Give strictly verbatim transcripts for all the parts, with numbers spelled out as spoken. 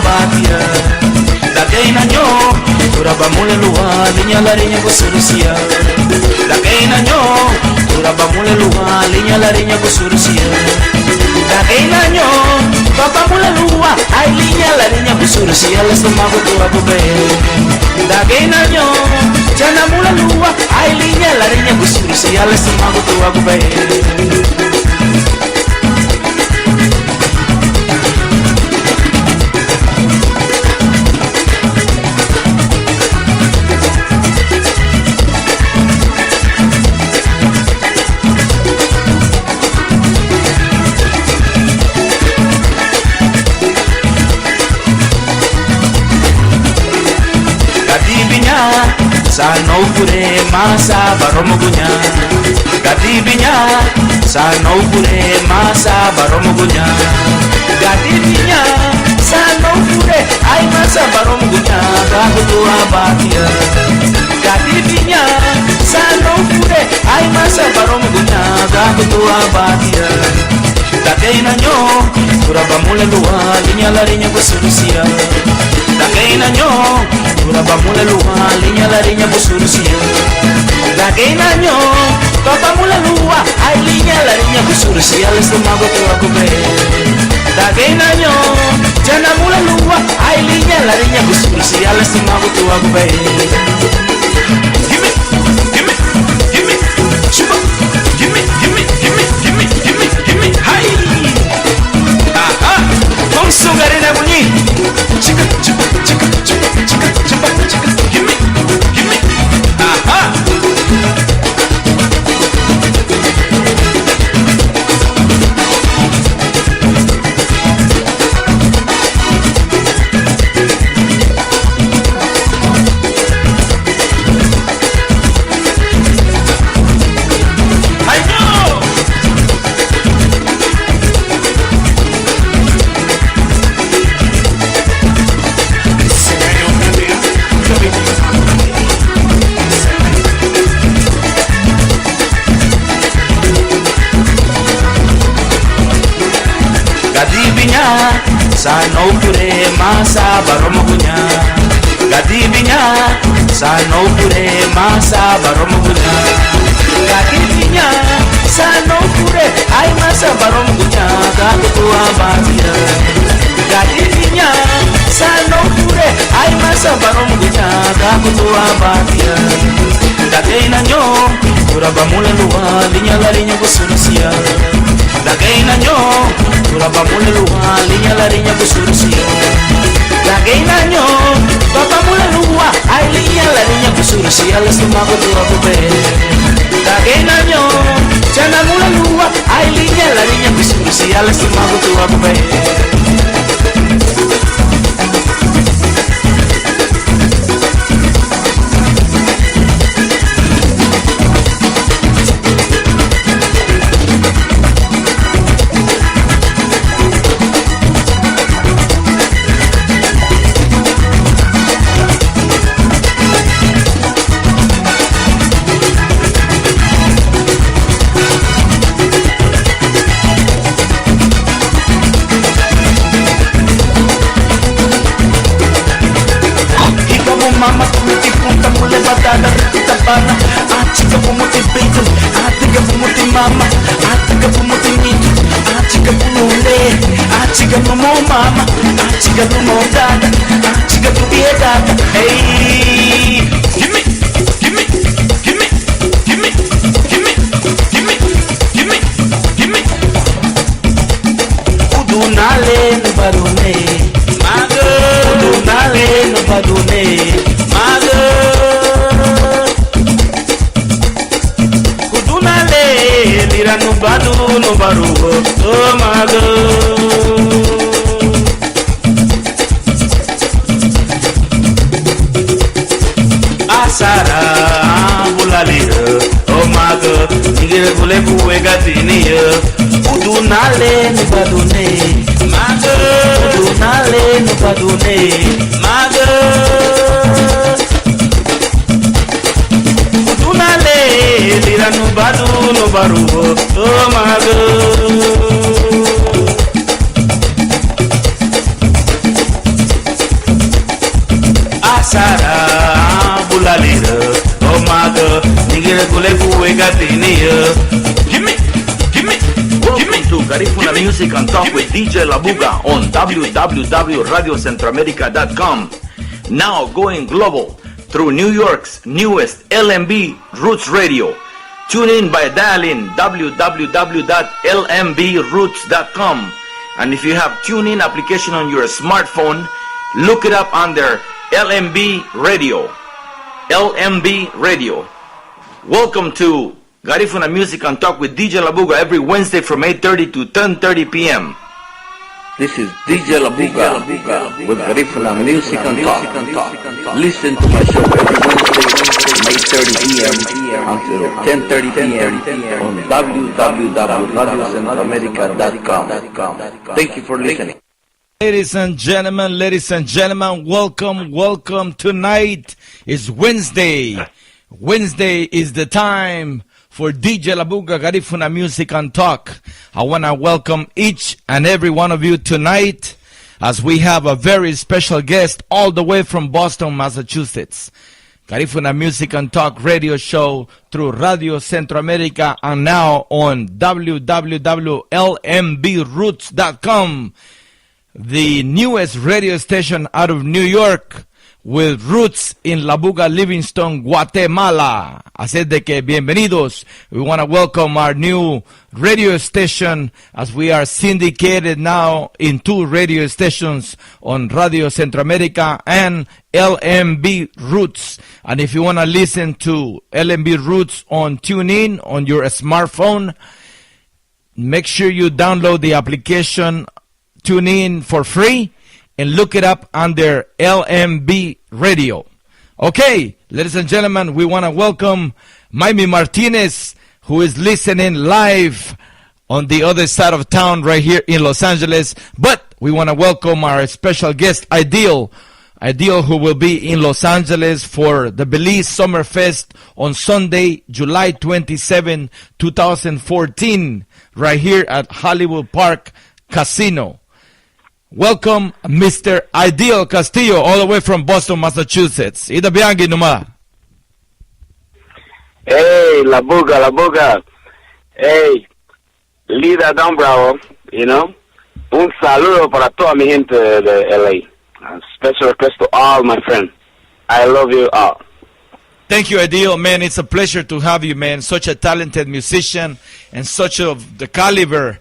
Batia. Dageinaño, tura bamulelua, liña lariñagun surusia. Dageinaño, tura bamulelua, liña lariñagun surusia. Dageinaño, babamulelua, ai liña lariñagun surusia, le sumagu tuagubei. Dageinaño, chanamulelua, ai liña lariñagun surusia, le sumagu tuagubei. Gadibiña, sanóufure, masa baromuguña. Gadibiña, sanóufure, masa baromuguña. Gadibiña, sanóufure, ai masa baromuguña, gagutua batia. Gadibiña, sanóufure, ai masa baromuguña, gagutua batia. Dageinaño, tura bamulelua, liña lariñagun surusia. Dageinaño, tura bamulelua, liña lariñagun surusia. Dageinaño, babamulelua, ai liña lariñagun surusia, le sumagu tuagubei. Dageinaño, chanamulelua, ai liña lariñagun surusia, le sumagu tuagubei. Gimme, gimme, gimme, suba, gimme, gimme, gimme, gimme, gimme, gimme, hai. Aha, vamos, Garina Buni. Chica, chica, chica, chica, chica, chica, chica, gimme, gimme. Aha. Gadibiña, sanóufure, masa baromuguña. Gadibiña, sanóufure, masa baromuguña. Gadibiña, sanóufure, ai masa baromuguña, gagutua batia. Gadibiña, sanóufure, ai masa baromuguña, gagutua batia. Dageinaño, tura bamulelua, liña lariñagun surusia. Dageinaño, tura bamulelua, liña lariñagun surusia. Dageinaño, babamulelua, ai liña lariñagun surusia, le sumagu tuagubei. Dageinaño, chanamulelua, ai liña lariñagun surusia, le sumagu tuagubei. Higabu mama, tumiti punta, mule badada, rikita bana. Achiga bumuti bitu, atiga bumuti mama, atiga bumuti mitu, achiga bumule, achiga numo mama, achiga numo dada, achiga tubie dada. Hey, gimme, gimme, gimme, gimme, gimme, gimme, gimme, gimme, gimme. Udunale nubadune, maga. Udunale nubadune, maga. Udunale lira nubadu nubarugo, o maga. Asara bulaliya, o maga, nigire gule buwe gatiniya. Udunale nubadune, maga. Udunale nubadune, maga. Udunale lira nubadu nubarugo, o maga. Welcome to Garifuna Music and Talk with D J Labuga on w w w radio centroamerica dot com. Now going global through New York's newest L M B Roots Radio. Tune in by dialing w w w dot l m b roots dot com. And if you have TuneIn application on your smartphone, look it up under L M B Radio. L M B Radio. Welcome to Garifuna Music and Talk with D J Labuga every Wednesday from eight thirty to ten thirty p m. This is D J Labuga with Garifuna Music and Talk. Listen to my show every Wednesday from eight thirty p m until ten thirty p m on w w w radio centroamerica dot com. Thank you for listening. Ladies and gentlemen, ladies and gentlemen, welcome, welcome. Tonight is Wednesday. Wednesday is the time for D J Labuga Garifuna Music and Talk. I want to welcome each and every one of you tonight as we have a very special guest all the way from Boston, Massachusetts. Garifuna Music and Talk radio show through Radio Centroamerica and now on w w w l m b roots dot com, the newest radio station out of New York, with roots in Labuga, Livingston, Guatemala. Así es de que bienvenidos. We want to welcome our new radio station as we are syndicated now in two radio stations on Radio Centroamerica and L M B Roots. And if you want to listen to L M B Roots on TuneIn on your smartphone, make sure you download the application, tune in for free, and look it up under L M B Radio. Okay, ladies and gentlemen, we want to welcome Maimi Martinez, who is listening live on the other side of town right here in Los Angeles. But we want to welcome our special guest, Ideal. Ideal, who will be in Los Angeles for the Belize Summer Fest on Sunday, July twenty-seven, two thousand fourteen, right here at Hollywood Park Casino. Welcome, Mister Ideal Castillo, all the way from Boston, Massachusetts. Ida biangi numa. Hey, Labuga, Labuga. Hey, Lida Don Bravo, you know. Un saludo para toda mi gente de L A. A special request to all my friends. I love you all. Thank you, Ideal. Man, it's a pleasure to have you, man. Such a talented musician and such of the caliber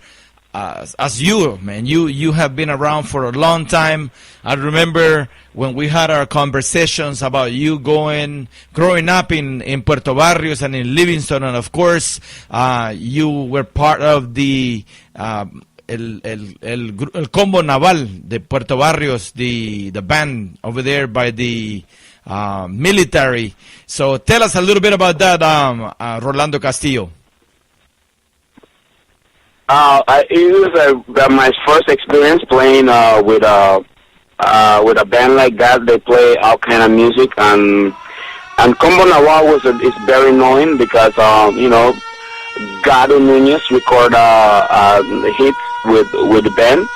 as, as you, man. You, you have been around for a long time. I remember when we had our conversations about you going, growing up in, in Puerto Barrios and in Livingston, and of course, uh, you were part of the, um, el, el, el gru-, el Combo Naval de Puerto Barrios, the, the band over there by the, uh, military. So tell us a little bit about that, um, uh, Rolando Castillo. Uh, I, it was uh, uh, my first experience playing uh, with a uh, with a band like that. They play all kind of music, and and Combo Naval was a, is very known because um, you know, Gado Nunez record uh, uh, hits with with the band.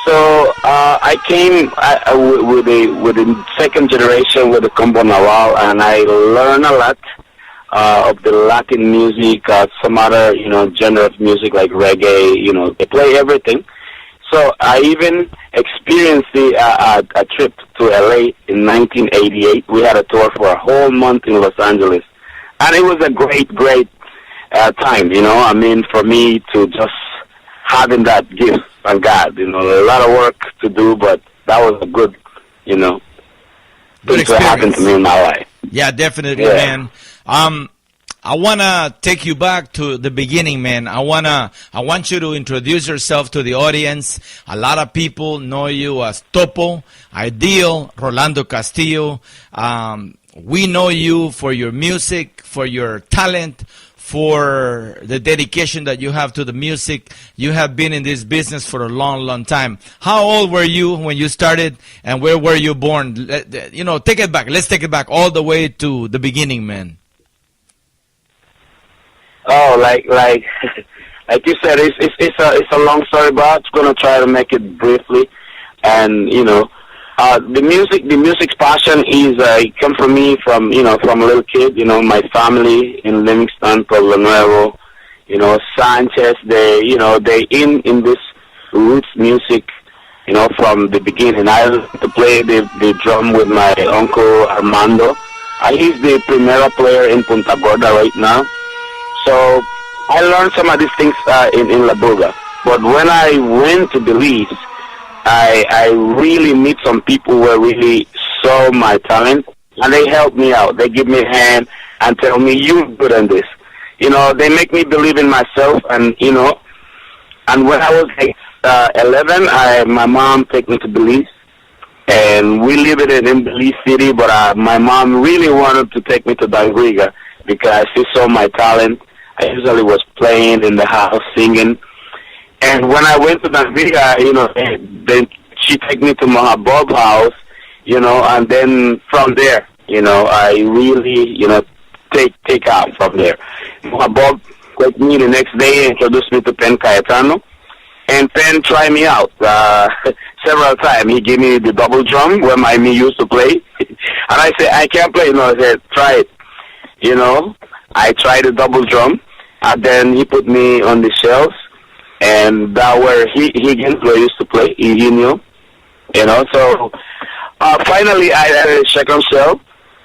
So uh, I came uh, with, with the with the second generation with the Combo Naval, and I learned a lot uh, of the Latin music, uh, some other, you know, genre of music like reggae, you know, they play everything. So I even experienced the, uh, a, a trip to L A in nineteen eighty-eight. We had a tour for a whole month in Los Angeles. And it was a great, great uh, time, you know, I mean, for me to just having that gift from God, you know, a lot of work to do, but that was a good, you know, good thing to happen to me in my life. Yeah, definitely, yeah, man. Um, I want to take you back to the beginning, man. I want to, I want you to introduce yourself to the audience. A lot of people know you as Topo, Ideal, Rolando Castillo. Um, we know you for your music, for your talent, for the dedication that you have to the music. You have been in this business for a long, long time. How old were you when you started, and where were you born? Let, you know, take it back. Let's take it back all the way to the beginning, man. Oh, like like like you said, it's it's it's a it's a long story, but I'm gonna try to make it briefly. And you know, Uh, the music, the music passion is, uh, it come from me from, you know, from a little kid. You know, my family in Livingston, Pueblo Nuevo, you know, Sanchez, they, you know, they in, in this roots music, you know, from the beginning. I learned to play the, the drum with my uncle Armando. Uh, he's the primera player in Punta Gorda right now. So I learned some of these things, uh, in, in La Buga. But when I went to Belize, I, I really meet some people who really saw my talent, and they help me out. They give me a hand and tell me, "You're good in this." You know, they make me believe in myself, and, you know, and when I was, like, uh, eleven, I, my mom took me to Belize, and we live in, in Belize City, but, uh, my mom really wanted to take me to Dangriga because she saw my talent. I usually was playing in the house, singing. And when I went to Dangriga, you know, they, they, she took me to Mohabob House, you know, and then from there, you know, I really, you know, take, take off from there. Mohabob took me the next day and introduced me to Pen Cayetano. And Pen tried me out, uh, several times. He gave me the double drum where my me used to play. And I said, "I can't play." No, I said, "Try it." You know, I tried the double drum, and then he put me on the shells, and that where he, Higgins, where I used to play, he, he knew, you know. So, uh, finally, I had a second shell,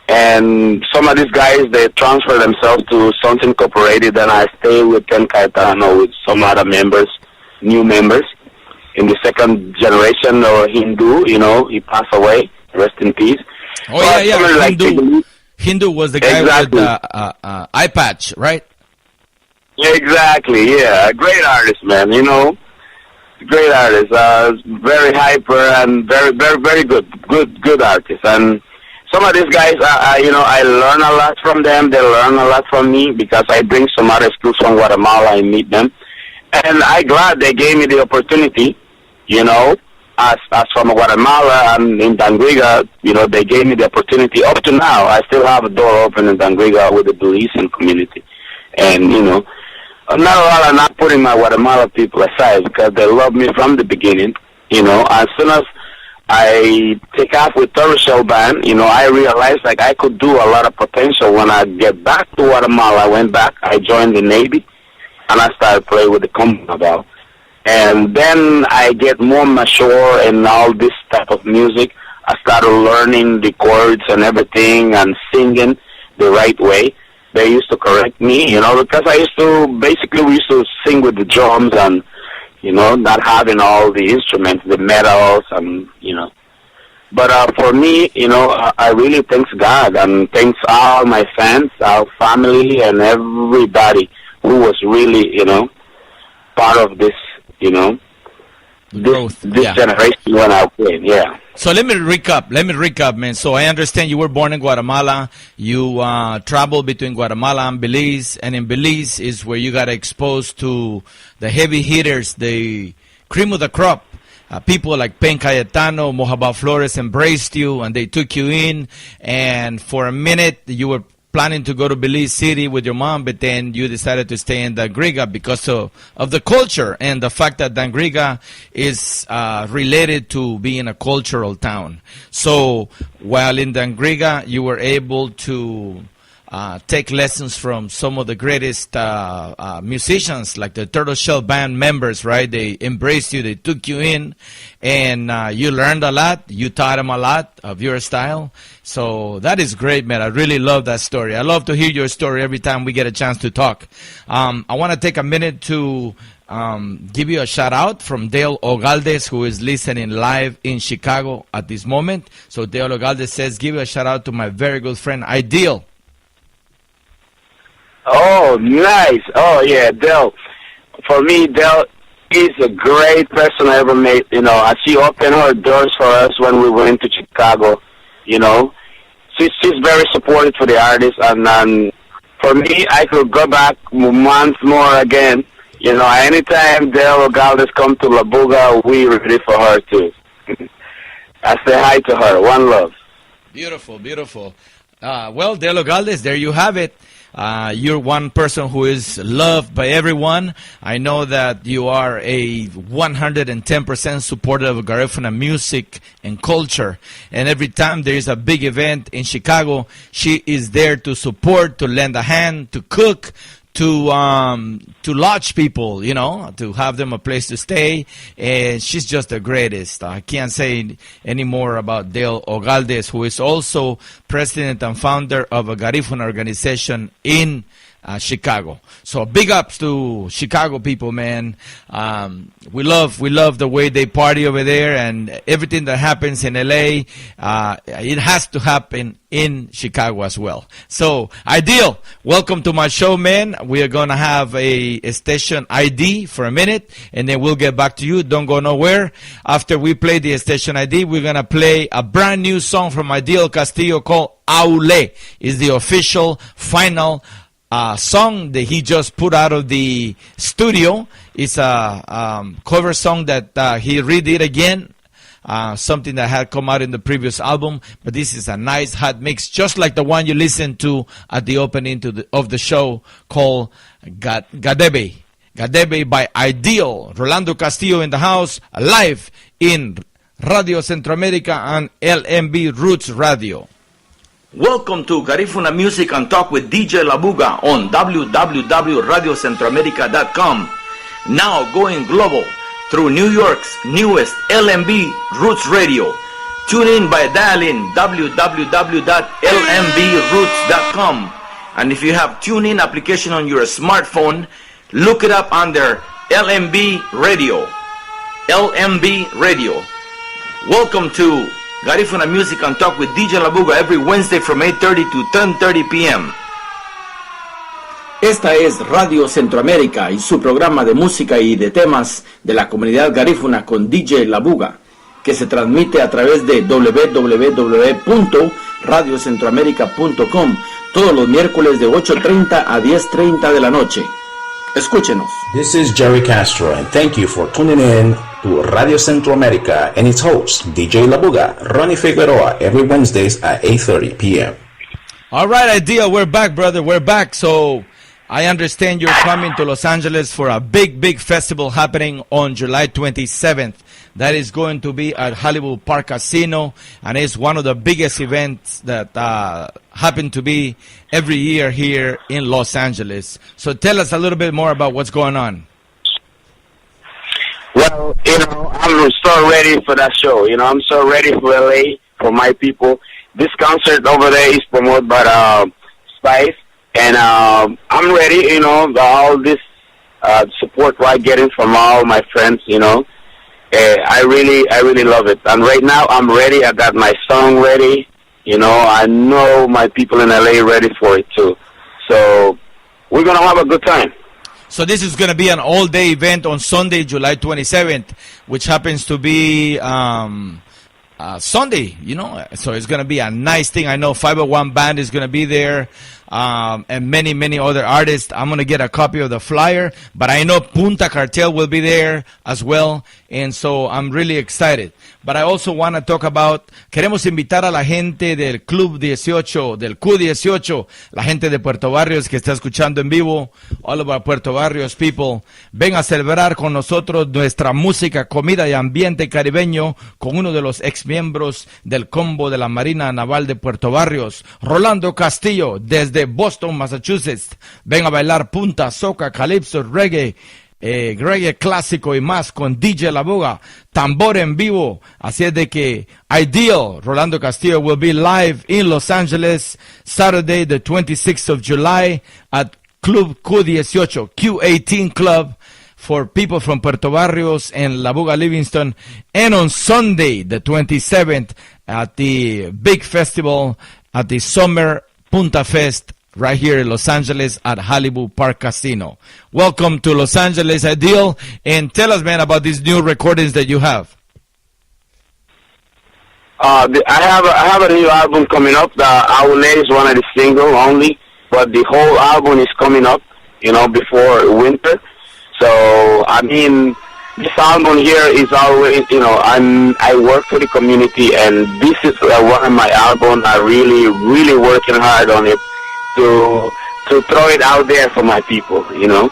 and some of these guys, they transfer themselves to Sons Incorporated, and I stay with Ken Cayetano, with some other members, new members, in the second generation, or Hindu, you know, he passed away, rest in peace. Oh, yeah, yeah, somebody like Hindu. Hindu was the guy with Exactly. the, uh, uh, eye patch, right? Exactly, yeah. A great artist, man, you know. Great artist. Uh, very hyper and very, very, very good. Good, good artist. And some of these guys, uh, uh, you know, I learn a lot from them. They learn a lot from me because I bring some other skills from Guatemala and meet them. And I glad they gave me the opportunity, you know, as, as from Guatemala and in Dangriga, you know, they gave me the opportunity. Up to now, I still have a door open in Dangriga with the Belizean community. And, you know, not a lot, I'm not putting my Guatemala people aside because they love me from the beginning. You know, as soon as I take off with Tortoise Shell Band, you know, I realized, like, I could do a lot of potential. When I get back to Guatemala, I went back, I joined the Navy, and I started playing with the Commonwealth. And then I get more mature in all this type of music. I started learning the chords and everything and singing the right way. They used to correct me, you know, because I used to, basically, we used to sing with the drums and, you know, not having all the instruments, the medals, and, you know. But, uh, for me, you know, I, I really thanks God and thanks all my fans, our family, and everybody who was really, you know, part of this, you know, this, growth, this yeah. generation when I came, yeah. So let me recap. Let me recap, man. So I understand you were born in Guatemala. You, uh, traveled between Guatemala and Belize, and in Belize is where you got exposed to the heavy hitters, the cream of the crop. Uh, people like Pen Cayetano, Mohabal Flores embraced you, and they took you in. And for a minute, you were planning to go to Belize City with your mom, but then you decided to stay in Dangriga because of, of the culture and the fact that Dangriga is, uh, related to being a cultural town. So while in Dangriga, you were able to, uh, take lessons from some of the greatest, uh, uh, musicians, like the Turtle Shell Band members, right? They embraced you, they took you in, and, uh, you learned a lot. You taught them a lot of your style. So that is great, man. I really love that story. I love to hear your story every time we get a chance to talk. Um, I want to take a minute to, um, give you a shout out from Dale Ogaldes, who is listening live in Chicago at this moment. So Dale Ogaldes says, "Give a shout out to my very good friend, Ideal." Oh, nice. Oh, yeah, Del. For me, Del is a great person I ever met. You know, uh, she opened her doors for us when we went to Chicago. You know, she's, she's very supportive for the artists, and, and for me, I could go back m-, months more again. You know, anytime Del Ogaldes come to La Buga, we ready for her too. I say hi to her. One love. Beautiful, beautiful. Uh, well, Dale Ogaldes, there you have it. Uh, you're one person who is loved by everyone. I know that you are a one hundred and ten percent supporter of Garifuna music and culture. And every time there is a big event in Chicago, she is there to support, to lend a hand, to cook, to um to lodge people, you know, to have them a place to stay. And she's just the greatest. I can't say any more about Dale Ogaldes, who is also president and founder of a Garifuna organization in uh, Chicago. So big ups to Chicago people, man. Um, we love we love the way they party over there, and everything that happens in L A, uh, it has to happen in Chicago as well. So, Ideal, welcome to my show, man. We are gonna have a, a station I D for a minute, and then we'll get back to you. Don't go nowhere. After we play the station I D, we're gonna play a brand new song from Ideal Castillo called Aule. It's the official, final uh, song that he just put out of the studio. It's a um, cover song that uh, he redid again, uh, something that had come out in the previous album. But this is a nice hot mix, just like the one you listened to at the opening to the, of the show, called Ga- Gadebe. Gadebe by Ideal. Rolando Castillo in the house, live in Radio Centroamérica and L M B Roots Radio. Welcome to Garifuna Music and Talk with D J Labuga on w w w radio centroamerica dot com. Now going global through New York's newest L M B Roots Radio. Tune in by dialing w w w dot l m b roots dot com. And if you have TuneIn application on your smartphone, look it up under L M B Radio. L M B Radio. Welcome to Garifuna Music and Talk with D J Labuga every Wednesday from eight thirty to ten thirty p m. Esta es Radio Centroamérica y su programa de música y de temas de la comunidad garífuna con D J Labuga, que se transmite a través de w w w punto radio centroamérica punto com todos los miércoles de ocho treinta a diez treinta de la noche. Escúchenos. This is Jerry Castro, and thank you for tuning in to Radio Centroamérica and its host, D J Labuga, Ronnie Figueroa, every Wednesdays at eight thirty p m. All right, Ideal, we're back, brother. We're back. So, I understand you're coming to Los Angeles for a big, big festival happening on July twenty-seventh. That is going to be at Hollywood Park Casino, and it's one of the biggest events that uh, happen to be every year here in Los Angeles. So tell us a little bit more about what's going on. Well, you know, I'm so ready for that show. You know, I'm so ready for L A, for my people. This concert over there is promoted by uh, Spice, and um, I'm ready. You know, the, all this uh, support I'm getting from all my friends. You know, uh, I really, I really love it. And right now, I'm ready. I got my song ready. You know, I know my people in L A ready for it too. So we're gonna have a good time. So this is gonna be an all-day event on Sunday, July twenty-seventh, which happens to be um, uh, Sunday, you know. So it's gonna be a nice thing. I know five oh one Band is gonna be there, um, and many, many other artists. I'm gonna get a copy of the flyer, but I know Punta Cartel will be there as well, and so I'm really excited. But I also wanna talk about, queremos invitar a la gente del Club dieciocho, del Q dieciocho, la gente de Puerto Barrios que está escuchando en vivo, all of our Puerto Barrios people, ven a celebrar con nosotros nuestra música, comida y ambiente caribeño con uno de los ex miembros del Combo de la Marina Naval de Puerto Barrios, Rolando Castillo, desde Boston, Massachusetts. Ven a bailar punta, soca, calipso, reggae, eh, reggae clásico y más con D J Labuga, tambor en vivo. Así es de que Ideal, Rolando Castillo, will be live in Los Angeles Saturday, the twenty-sixth of July at Club Q dieciocho, Q eighteen Club, for people from Puerto Barrios and Labuga Livingston, and on Sunday, the twenty-seventh, at the big festival at the Summer Punta Fest right here in Los Angeles at Hollywood Park Casino. Welcome to Los Angeles, Ideal, and tell us, man, about these new recordings that you have. Uh, the, I have a, I have a new album coming up. The Aule is one of the single only, but the whole album is coming up, you know, before winter. So I mean, this album here is always, you know, I'm I work for the community, and this is uh, one of my albums. I really, really working hard on it to to throw it out there for my people, you know.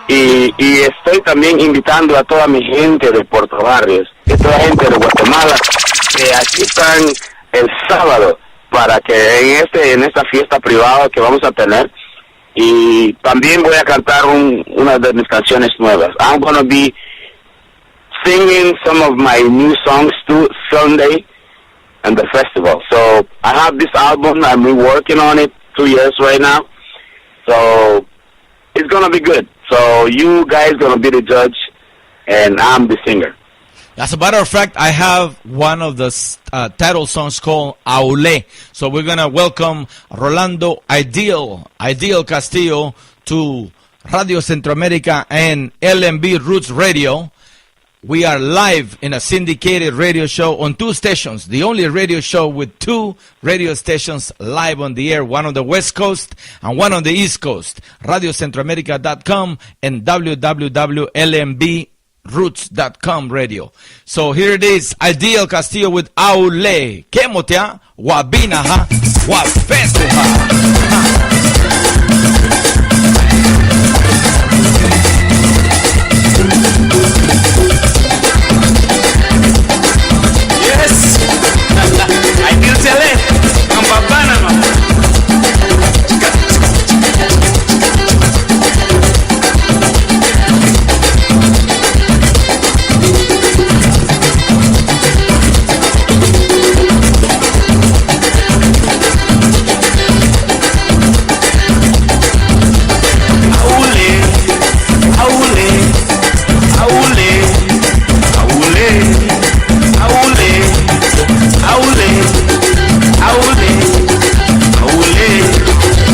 Y, y estoy también invitando a toda mi gente de Puerto Barrios, de toda gente de Guatemala, que asistan el sábado para que en este, en esta fiesta privada que vamos a tener, y también voy a cantar un, una de mis canciones nuevas. I'm gonna be singing some of my new songs too Sunday and the festival. So I have this album. I've been working on it two years right now. So it's gonna be good. So you guys gonna be the judge, and I'm the singer. As a matter of fact, I have one of the s- uh, title songs called Aulé. So we're gonna welcome Rolando Ideal, Ideal Castillo, to Radio Centroamérica and L M B Roots Radio. We are live in a syndicated radio show on two stations, the only radio show with two radio stations live on the air, one on the West Coast and one on the East Coast, radio centroamerica dot com and w w w l m b roots dot com radio. So here it is, Ideal Castillo with Aulé. Kemotia, wabinaha, wafetuha. Yes. Ideal Tele, ambabana, ma.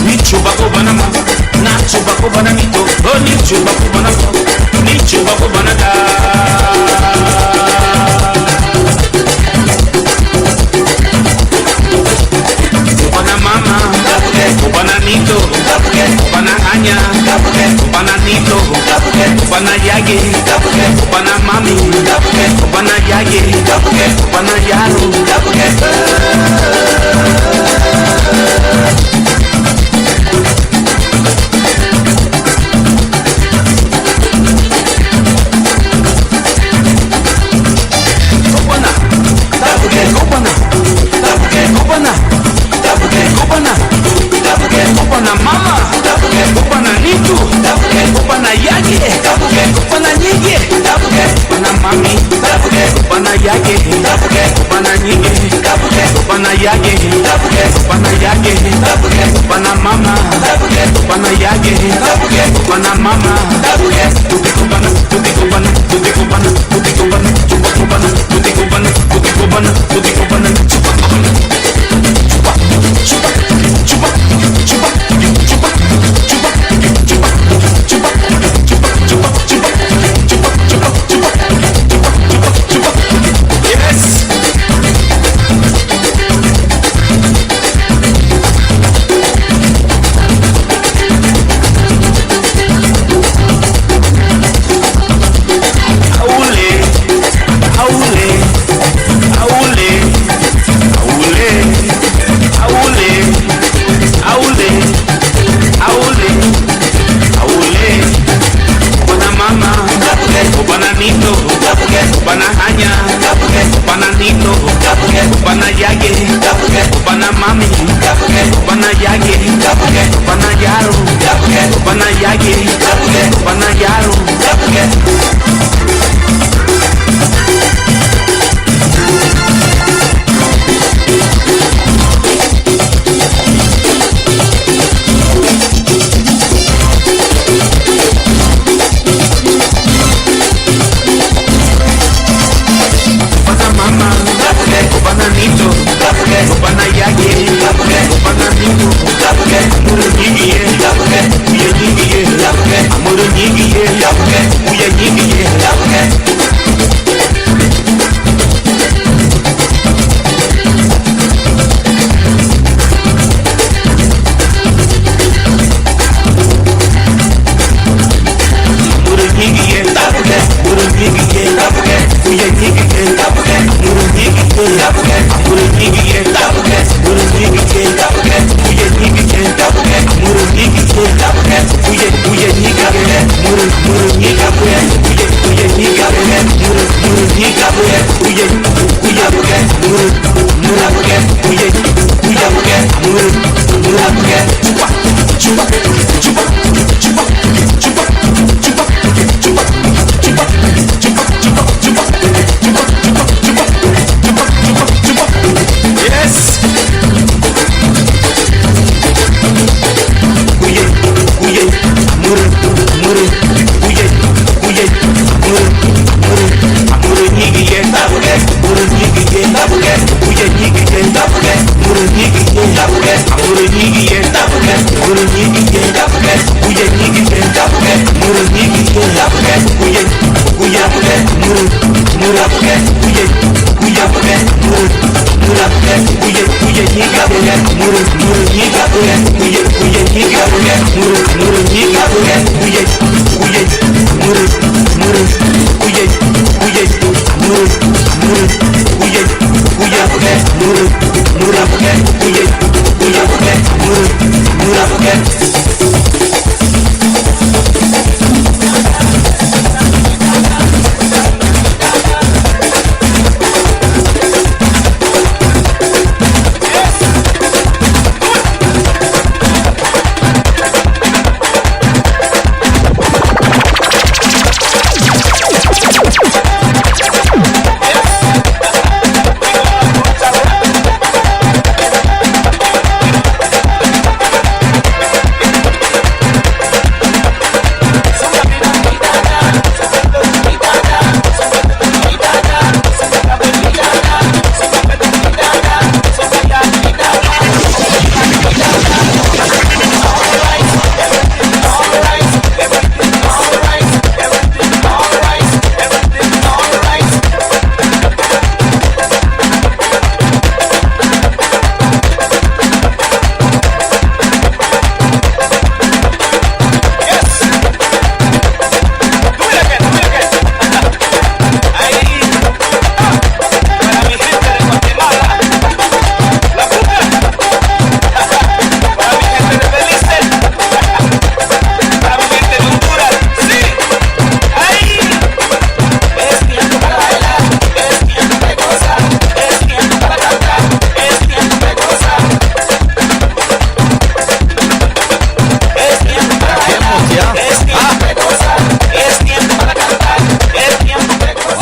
Nichuba kubana ma, nachuba kubana nito, o nichuba kubana ma, nichuba kubana ta. Kubana mama, kubana nito, kubana aña, kubana nito, kubana yagi, kubana mami, kubana yagi, kubana yaru. Kobana, tabuke, kobana, tabuke, kobana, tabuke, kobana, tabuke, kobana mama, tabuke, kobana nitu, tabuke, kobana yagi, tabuke, kobana nyigi, tabuke, kobana mami, tabuke, kobana yagi, tabuke, kobana nyigi, tabuke, kobana yagi, tabuke, kobana yagi, tabuke, kobana mama, tabuke, kobana yagi, tabuke, kobana mama, tabuke, tuti kobana, tuti kobana, tuti kobana, tuti kobana, tuti kobana, tuti kobana, tuti kobana, tuti kobana. Aule, aule, aule, aule. Kubana mama, kubana nito, kubana haña, kubana nito, kubana yage, kubana mami, kubana yage, kubana yaru, kubana yage, kubana yaru. Kubana mama, kubana nito, kubana yage, kubana nito, amuru nyigiye, uye nyigiye, amuru nyigiye, uye nyigiye.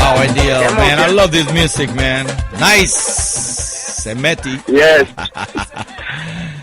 Wow, idea, man. I love this music, man. Nice. Semeti. Yes.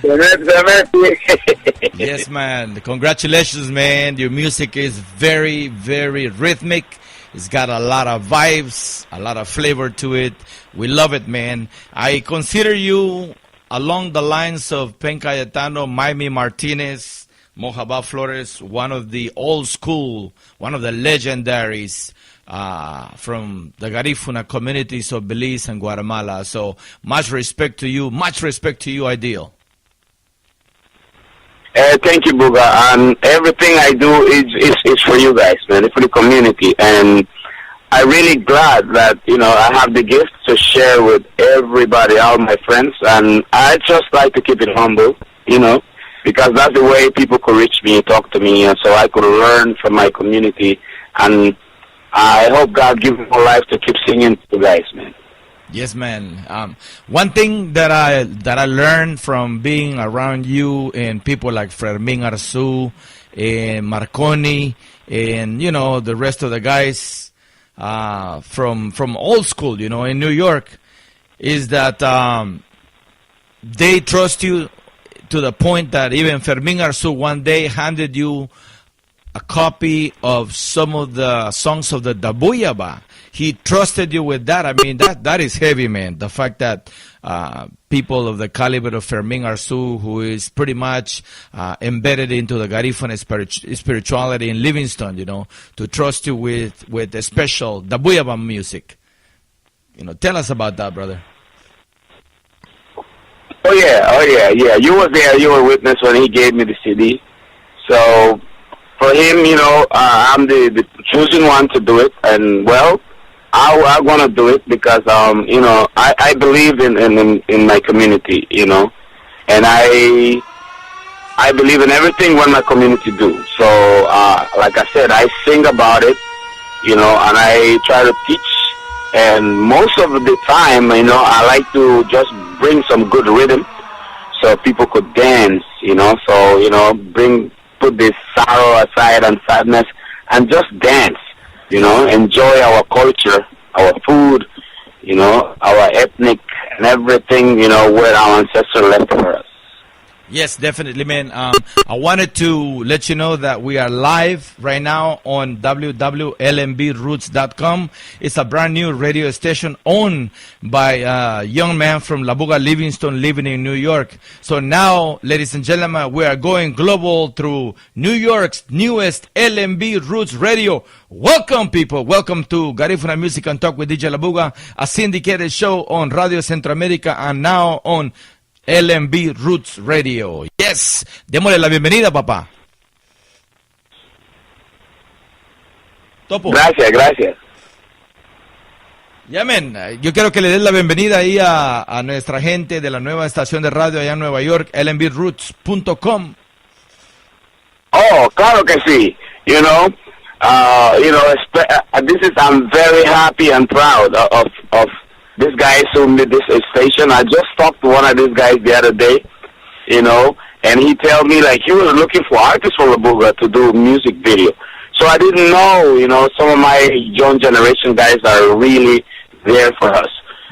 Semeti, semeti. Yes, man. Congratulations, man. Your music is very, very rhythmic. It's got a lot of vibes, a lot of flavor to it. We love it, man. I consider you along the lines of Pen Cayetano, Maimi Martinez, Mojaba Flores, one of the old school, one of the legendaries, uh, from the Garifuna communities of Belize and Guatemala. So much respect to you, much respect to you, Ideal. Uh, thank you, Buga. And everything I do is, is, is for you guys, man. It's for the community. And I'm really glad that, you know, I have the gift to share with everybody, all my friends. And I just like to keep it humble, you know, because that's the way people could reach me, talk to me, and so I could learn from my community. And I hope God gives me more life to keep singing to you guys, man. Yes, man. Um, one thing that I, that I learned from being around you and people like Fermin Arzu and Marconi and, you know, the rest of the guys, uh, from, from old school, you know, in New York, is that, um, they trust you to the point that even Fermin Arzu one day handed you a copy of some of the songs of the Dabuyaba. He trusted you with that. I mean, that, that is heavy, man. The fact that, uh, people of the caliber of Fermin Arzu, who is pretty much, uh, embedded into the Garifuna spirit-, spirituality in Livingston, you know, to trust you with, with the special Dabuyaba music. You know, tell us about that, brother. Oh yeah, oh yeah, yeah. You were there. You were witness when he gave me the C D. So for him, you know, uh, I'm the, the chosen one to do it, and well, I, I'm gonna do it because, um, you know, I, I believe in, in, in, in my community, you know, and I I believe in everything what my community do. So, uh, like I said, I sing about it, you know, and I try to teach. And most of the time, you know, I like to just bring some good rhythm so people could dance, you know. So, you know, bring put this sorrow aside and sadness and just dance, you know, enjoy our culture, our food, you know, our ethnic and everything, you know, what our ancestors left for us. Yes, definitely, man. Um, I wanted to let you know that we are live right now on W W L M B roots dot com. It's a brand new radio station owned by a young man from La Buga, Livingston, living in New York. So now, ladies and gentlemen, we are going global through New York's newest L M B Roots Radio. Welcome, people. Welcome to Garifuna Music and Talk with D J La Buga, a syndicated show on Radio Centroamérica and now on L M B Roots Radio. Yes. Démosle la bienvenida, papá. Topo. Gracias, gracias. Ya, men, eh, yo quiero que le des la bienvenida ahí a, a nuestra gente de la nueva estación de radio allá en Nueva York, L M B roots punto com. Oh, claro que sí. You know, uh, you know, espe- uh, this is, I'm very happy and proud of, of, of these guys who made this station. I just talked to one of these guys the other day, you know, and he tell me, like, he was looking for artists from La Buga to do music video. So I didn't know, you know, some of my young generation guys are really there for us.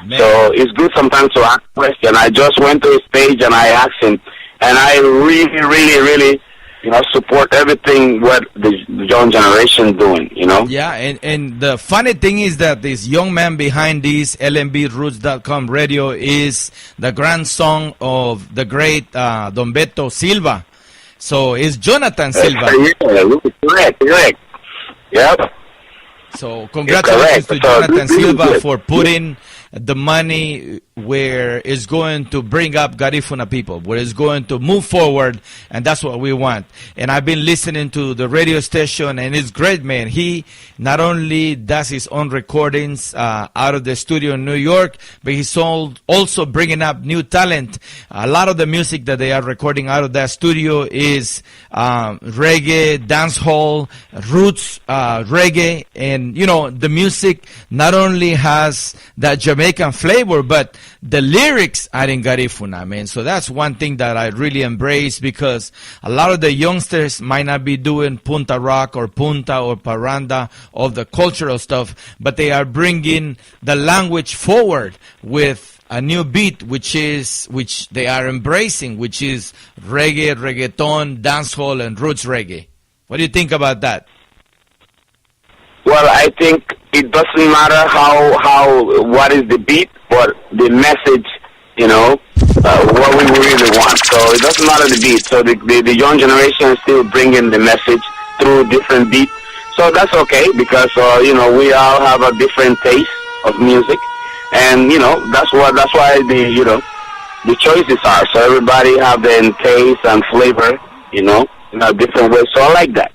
Man. So it's good sometimes to ask question. I just went to his page and I asked him, and I really, really, really, you know, support everything what the young generation doing, you know? Yeah, and, and the funny thing is that this young man behind this L M B roots dot com radio is the grandson of the great, uh, Don Beto Silva. So it's Jonathan Silva. Yeah, correct, correct. Yep. So congratulations to Jonathan Silva for putting the money where it's going to bring up Garifuna people, where it's going to move forward, and that's what we want. And I've been listening to the radio station, and it's great, man. He not only does his own recordings, uh, out of the studio in New York, but he's al- also bringing up new talent. A lot of the music that they are recording out of that studio is, um, reggae, dancehall, roots, uh, reggae, and, you know, the music not only has that Jamaican flavor, but the lyrics are in Garifuna, man. So that's one thing that I really embrace, because a lot of the youngsters might not be doing punta rock or punta or parranda of the cultural stuff, but they are bringing the language forward with a new beat, which is, which they are embracing, which is reggae, reggaeton, dancehall, and roots reggae. What do you think about that? Well, I think it doesn't matter how, how, what is the beat, but the message, you know, uh, what we really want. So it doesn't matter the beat. So the, the, the young generation is still bringing the message through different beats. So that's okay because, uh, you know, we all have a different taste of music. And, you know, that's what, that's why the, you know, the choices are. So everybody have their taste and flavor, you know, in a different way. So I like that.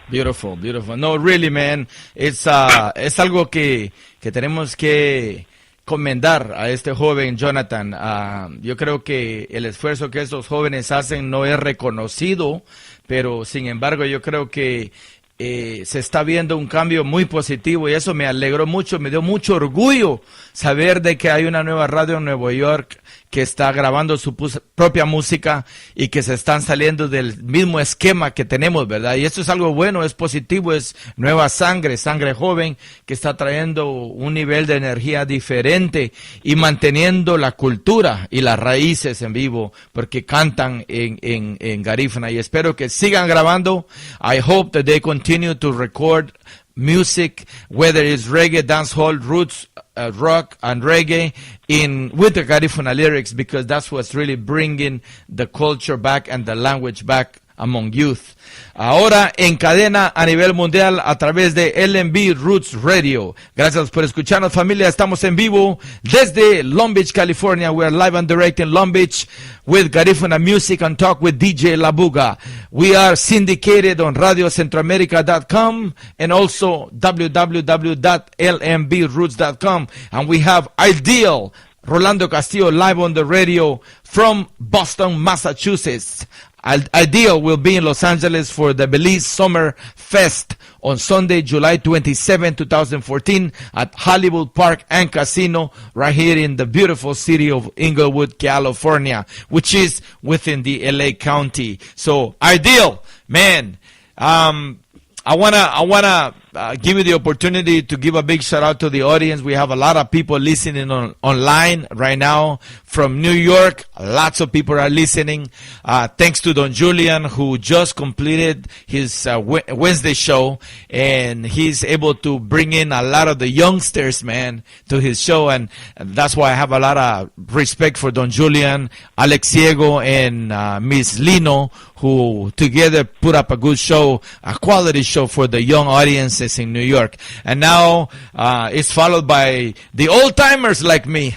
Beautiful, beautiful. No, really, man, it's, uh, es algo que, que tenemos que comendar a este joven Jonathan. Ah, yo creo que el esfuerzo que estos jóvenes hacen no es reconocido, pero sin embargo yo creo que, eh, se está viendo un cambio muy positivo y eso me alegró mucho, me dio mucho orgullo saber de que hay una nueva radio en Nueva York que está grabando su pus- propia música y que se están saliendo del mismo esquema que tenemos, ¿verdad? Y esto es algo bueno, es positivo, es nueva sangre, sangre joven que está trayendo un nivel de energía diferente y manteniendo la cultura y las raíces en vivo, porque cantan en, en, en garífuna. Y espero que sigan grabando. I hope that they continue to record music, whether it's reggae, dancehall, roots, uh, rock and reggae, in with the Garifuna lyrics, because that's what's really bringing the culture back and the language back among youth. Ahora en cadena a nivel mundial a través de L M B Roots Radio. Gracias por escucharnos, familia. Estamos en vivo desde Long Beach, California. We are live and direct in Long Beach with Garifuna Music and Talk with D J La Buga. We are syndicated on radio centroamerica dot com and also w w w dot l m b roots dot com. And we have Ideal Rolando Castillo live on the radio from Boston, Massachusetts. Ideal will be in Los Angeles for the Belize Summer Fest on Sunday, July twenty-seventh, two thousand fourteen, at Hollywood Park and Casino, right here in the beautiful city of Inglewood, California, which is within the L A County. So, Ideal, man, um, I wanna, I wanna uh, give you the opportunity to give a big shout out to the audience. We have a lot of people listening on, online right now from New York. Lots of people are listening. Uh, thanks to Don Julian, who just completed his uh, Wednesday show, and he's able to bring in a lot of the youngsters, man, to his show, and that's why I have a lot of respect for Don Julian, Alex Ciego, and uh, Miss Lino, who together put up a good show, a quality show for the young audiences in New York. And now uh, it's followed by the old timers like me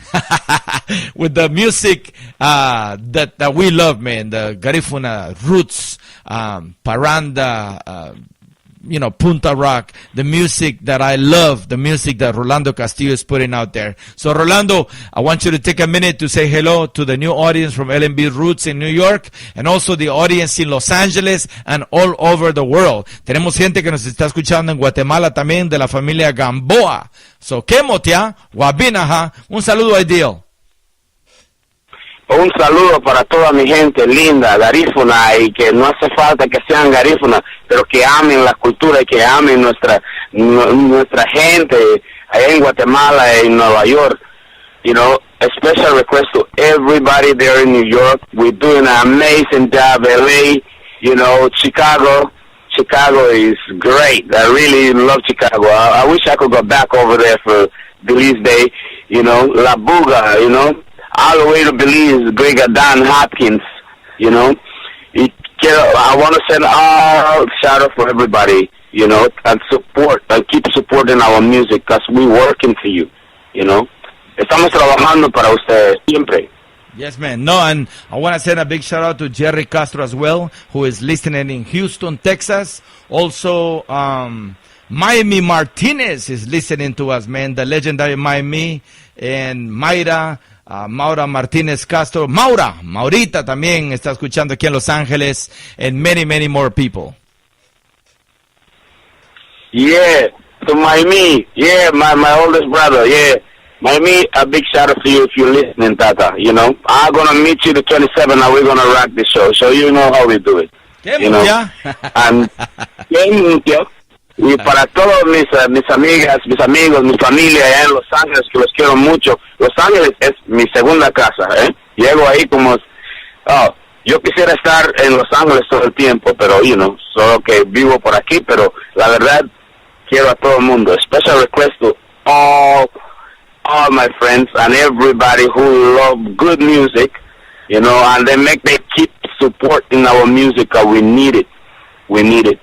with the music uh, that, that we love, man. The Garifuna roots, um, parranda, uh, you know, punta rock, the music that I love, the music that Rolando Castillo is putting out there. So, Rolando, I want you to take a minute to say hello to the new audience from L M B Roots in New York and also the audience in Los Angeles and all over the world. Tenemos gente que nos está escuchando en Guatemala también, de la familia Gamboa. So, Kemotia, Wabinaha, un saludo a Ideal. Un saludo para toda mi gente linda, garífuna, y que no hace falta que sean garífuna, pero que amen la cultura y que amen nuestra, nuestra gente allá en Guatemala, en Nueva York. You know, a special request to everybody there in New York. We're doing an amazing job, L A, you know, Chicago. Chicago is great. I really love Chicago. I, I wish I could go back over there for Belize Day. You know, La Buga, you know, all the way to Belize, Great Don Hopkins, you know. Y quiero, I want to send all shout out for everybody, you know, and support, and keep supporting our music because we working for you, you know. Estamos trabajando para ustedes siempre. Yes, man. No, and I want to send a big shout out to Jerry Castro as well, who is listening in Houston, Texas. Also, um, Miami Martinez is listening to us, man. The legendary Miami and Mayra, uh, Maura Martinez Castro. Maura, Maurita también está escuchando aquí en Los Ángeles, and many, many more people. Yeah, to Maimi. Yeah, my, my oldest brother. Yeah, Maimi, a big shout out to you if you're listening, Tata. You know, I'm gonna meet you the twenty-seven, and we're gonna rock the show. So you know how we do it. ¿Qué you know? Mucha? And, ¿qué mucha? Y para todos mis, uh, mis amigas, mis amigos, mi familia allá en Los Ángeles, que los quiero mucho. Los Ángeles es mi segunda casa, ¿eh? Llego ahí como, oh, yo quisiera estar en Los Ángeles todo el tiempo, pero, you know, solo que vivo por aquí, pero la verdad, quiero a todo el mundo. Special request to all, all my friends and everybody who love good music, you know, and they make, they keep supporting our music, 'cause we need it. We need it,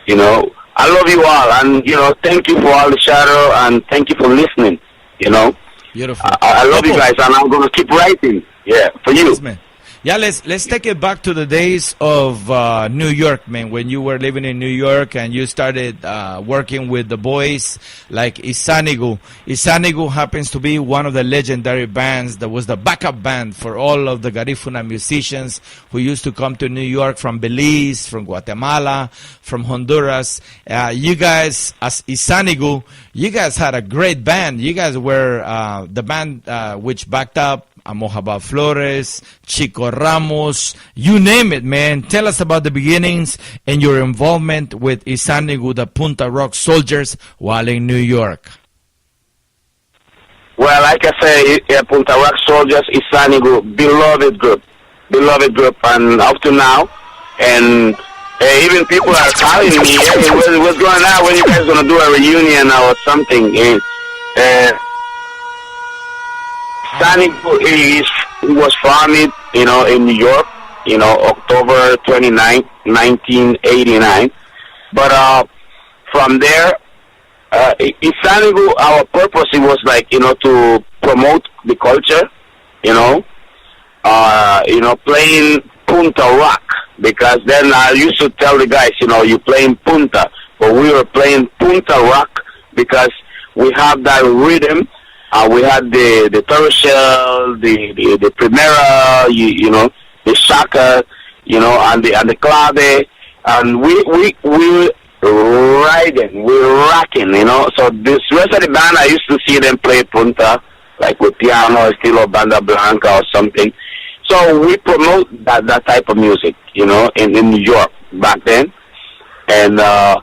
you know. I love you all, and, you know, thank you for all the shout out, and thank you for listening, you know. Beautiful. I, I love you guys, and I'm gonna keep writing. Yeah, for you. Yes, man. Yeah, let's let's take it back to the days of uh, New York, man. When you were living in New York and you started uh, working with the boys like Isanigu. Isanigu happens to be one of the legendary bands that was the backup band for all of the Garifuna musicians who used to come to New York from Belize, from Guatemala, from Honduras. Uh, you guys, as Isanigu, you guys had a great band. You guys were uh, the band uh, which backed up Amohaba Flores, Chico Ramos, you name it, man. Tell us about the beginnings and your involvement with Isanigu, the Punta Rock Soldiers, while in New York. Well, like I say, yeah, Punta Rock Soldiers, Isanigu, beloved group, beloved group, and up to now, and uh, even people are calling me, "Hey, what, what's going on? When you guys gonna do a reunion or something?" And, uh, Isanigu is, was formed, you know, in New York, you know, October twenty-ninth, nineteen eighty-nine. But uh, from there, uh, Isanigu, our purpose, it was like, you know, to promote the culture, you know, uh, you know, playing punta rock, because then I used to tell the guys, you know, "You're playing punta," but we were playing punta rock because we have that rhythm. Uh, we had the the tortoise shell, the the, the primera, you, you know, the shaka, you know, and the, and the clave, and we, we, we riding, we rocking, you know. So this rest of the band, I used to see them play punta, like with piano, estilo banda blanca or something. So we promote that, that type of music, you know, in, in New York back then. And, uh,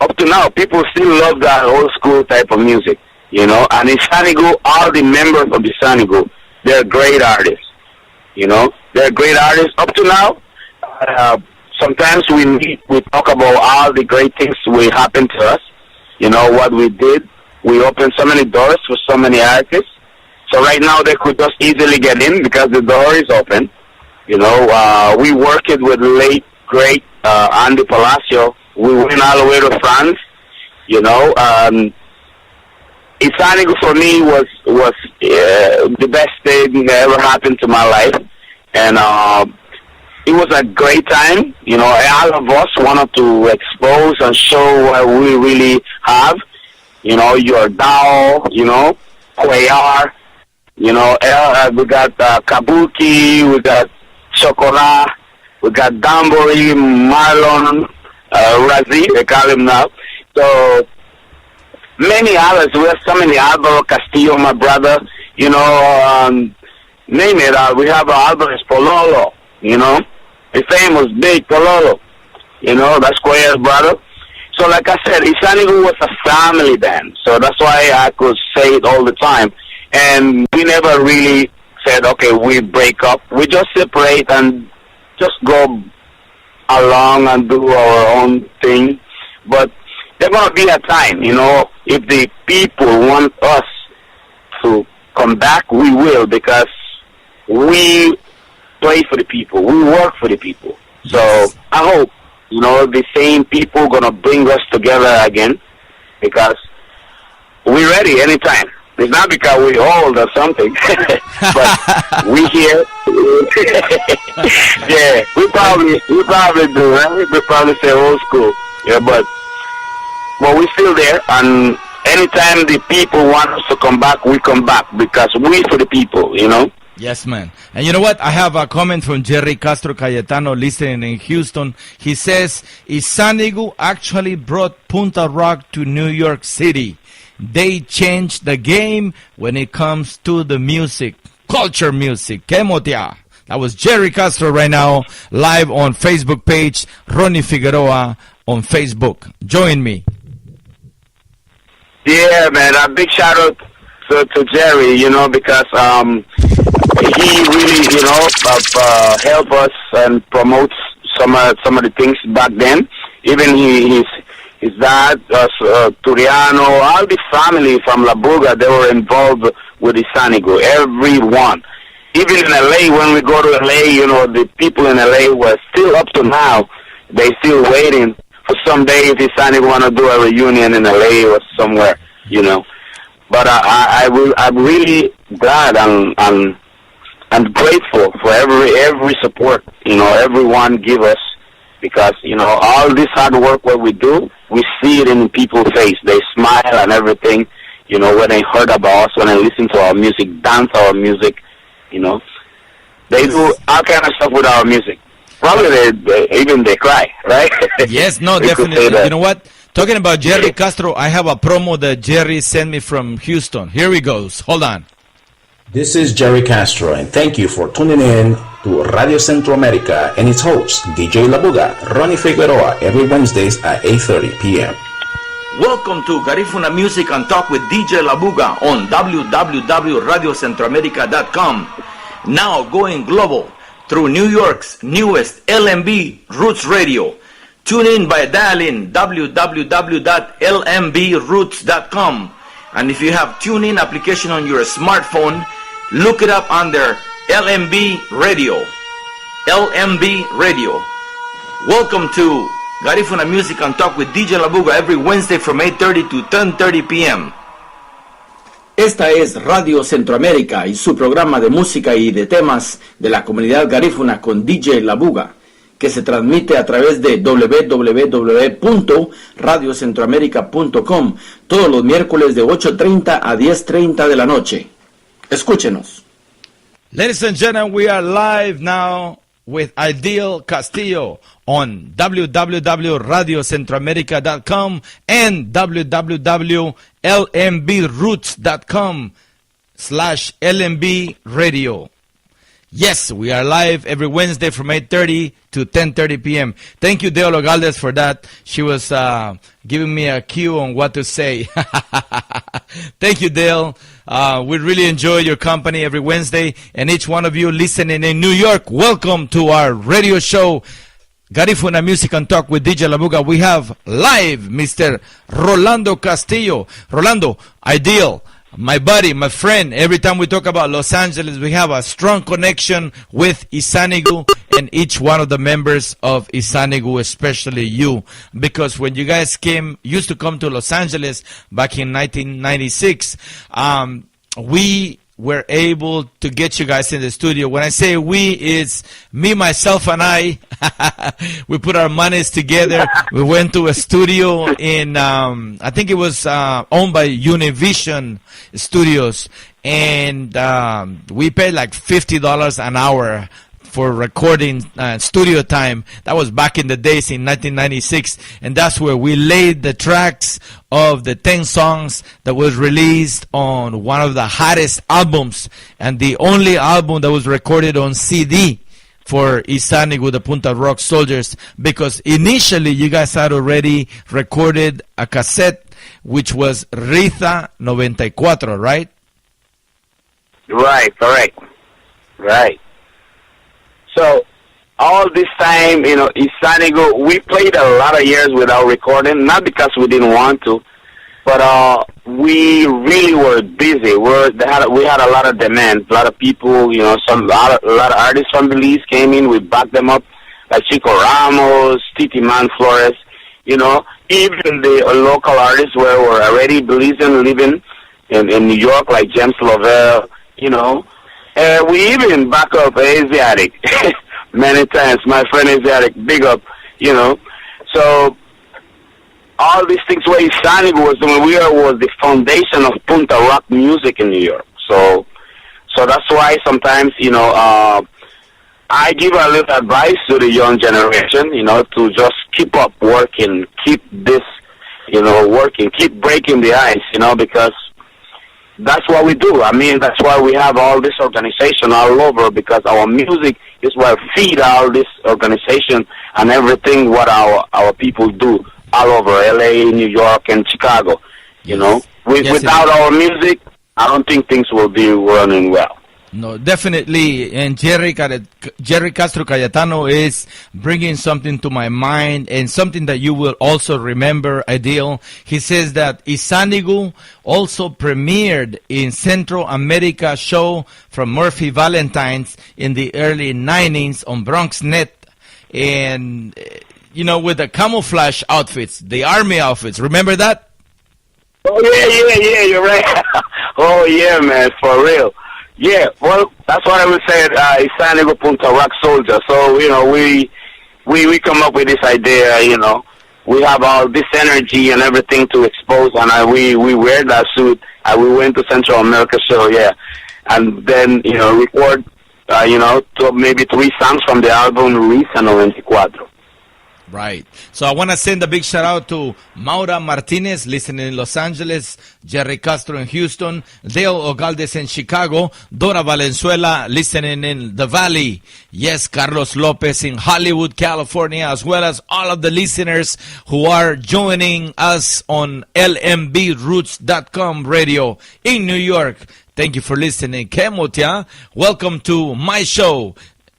up to now, people still love that old school type of music, you know. And Isanigu, all the members of Isanigu, they're great artists, you know. They're great artists up to now. Uh, sometimes we meet, we talk about all the great things we happened to us, you know, what we did. We opened so many doors for so many artists. So right now they could just easily get in because the door is open. You know, uh, we worked with late, great, uh, Andy Palacio. We went all the way to France, you know. Um, Isanigu for me was, was, uh, the best thing that ever happened to my life. And, uh, it was a great time. You know, all of us wanted to expose and show what we really have. You know, your Dao, you know, Cuellar, you know, El, uh, we got, uh, Kabuki, we got Chocolat, we got Danbury, Marlon, uh, Razi, they call him now. So many others. We have so many. Alvaro Castillo, my brother, you know, um, name it. Uh, we have, uh, Alvarez Pololo, you know, the famous big Pololo, you know, that's Cuellar's brother. So like I said, Isanigu was a family band. So that's why I could say it all the time. And we never really said, "Okay, we break up." We just separate and just go along and do our own thing. But there's gonna be a time, you know, if the people want us to come back, we will, because we play for the people, we work for the people. So I hope, you know, the same people gonna bring us together again, because we ready anytime. It's not because we old or something, but we here. Yeah, we probably, we probably do, right? We probably say old school. Yeah, but, but we still there, and anytime the people want us to come back, we come back, because we for the people, you know? Yes, man. And you know what? I have a comment from Jerry Castro Cayetano, listening in Houston. He says, Isanigu actually brought Punta Rock to New York City. They changed the game when it comes to the music, culture music. Kemotia. That was Jerry Castro right now, live on Facebook page, Ronnie Figueroa on Facebook. Join me. Yeah, man, a big shout out to, to Jerry, you know, because, um, he really, you know, uh, uh, help us and promotes some, uh, some of the things back then. Even he, his, his dad, uh, s-, uh, Turiano, all the family from La Buga, they were involved with Isanigu, everyone. Even in L A, when we go to L A, you know, the people in L A were still, up to now, they still waiting for some day if Isanigu wanna do a reunion in L A or somewhere, you know. But I, I, I will, I'm really glad and, and, and grateful for every, every support, you know, everyone give us, because, you know, all this hard work, what we do, we see it in people's face. They smile and everything, you know, when they heard about us, when they listen to our music, dance our music, you know. They do all kind of stuff with our music. Probably they, they, even they cry, right? Yes, no, definitely. You know what? Talking about Jerry Castro, I have a promo that Jerry sent me from Houston. Here we go. Hold on. This is Jerry Castro, and thank you for tuning in to Radio Centro America and its host, D J Labuga, Ronnie Figueroa, every Wednesdays at eight thirty p m. Welcome to Garifuna Music and Talk with D J Labuga on w w w radio centroamerica dot com. Now going global through New York's newest L M B Roots Radio. Tune in by dialing w w w dot l m b roots dot com. And if you have TuneIn application on your smartphone, look it up under L M B Radio. L M B Radio. Welcome to Garifuna Music and Talk with D J Labuga every Wednesday from eight thirty to ten thirty p m. Esta es Radio Centroamérica y su programa de música y de temas de la comunidad garífuna con D J Labuga, que se transmite a través de w w w punto radio centroamerica punto com todos los miércoles de ocho treinta a diez treinta de la noche. Escúchenos. Ladies and gentlemen, we are live now with Ideal Castillo on w w w radio centroamerica dot com and w w w l m b roots dot com slash l m b radio. Yes, we are live every Wednesday from eight thirty to ten thirty p m. Thank you, Deo Logaldes, for that. She was uh, giving me a cue on what to say. Thank you, Dale. Uh, we really enjoy your company every Wednesday. And each one of you listening in New York, welcome to our radio show, Garifuna Music and Talk with D J Labuga. We have live Mister Rolando Castillo. Rolando, Ideal, my buddy, my friend, every time we talk about Los Angeles, we have a strong connection with Isanigu and each one of the members of Isanigu, especially you. Because when you guys came, used to come to Los Angeles back in nineteen ninety-six, um, we were able to get you guys in the studio. When I say we, it's me, myself, and I. We put our monies together. We went to a studio in, um, I think it was uh, owned by Univision Studios, and um, we paid like fifty dollars an hour for recording uh, studio time. That was back in the days in nineteen ninety-six, and that's where we laid the tracks of the ten songs that was released on one of the hottest albums and the only album that was recorded on C D for Isanigu, the Punta Rock Soldiers, because initially you guys had already recorded a cassette, which was Rita ninety-four, right? Right, correct. Right. So, all this time, you know, Isanigu, we played a lot of years without recording, not because we didn't want to, but uh, we really were busy. We're, they had, we had a lot of demands, a lot of people, you know, some, a lot of, a lot of artists from Belize came in, we backed them up, like Chico Ramos, Titi Man Flores, you know, even the uh, local artists were, were already Belizean living in, in New York, like James Lovell, you know. And we even back up Asiatic many times. My friend Asiatic, big up, you know. So all these things what Isanigu was doing, we are, was the foundation of Punta Rock music in New York. So, so that's why sometimes, you know, uh, I give a little advice to the young generation, you know, to just keep up working, keep this, you know, working, keep breaking the ice, you know, because that's what we do. I mean, that's why we have all this organization all over, because our music is what feed all this organization and everything what our, our people do all over L A, New York, and Chicago, you know. Yes. With, yes, without our music, I don't think things will be running well. No, definitely. And Jerry, Jerry Castro Cayetano is bringing something to my mind and something that you will also remember, Ideal. He says that Isanigu also premiered in Central America show from Murphy Valentine's in the early nineties on Bronx Net. And, eh, you know, with the camouflage outfits, the army outfits. Remember that? Oh, yeah, yeah, yeah, you're right. Oh, yeah, man, for real. Yeah, well, that's what I would say, uh, Isanigu Punta Rock Soldier. So, you know, we, we, we come up with this idea, you know. We have all this energy and everything to expose, and I, we, we wear that suit, and we went to Central America show, yeah. And then, you know, record, uh, you know, two, maybe three songs from the album Risa ninety-four. Right. So I want to send a big shout out to Maura Martinez, listening in Los Angeles, Jerry Castro in Houston, Dale Ogaldes in Chicago, Dora Valenzuela, listening in the Valley. Yes, Carlos Lopez in Hollywood, California, as well as all of the listeners who are joining us on L M B roots dot com radio in New York. Thank you for listening. Kemotia, welcome to my show.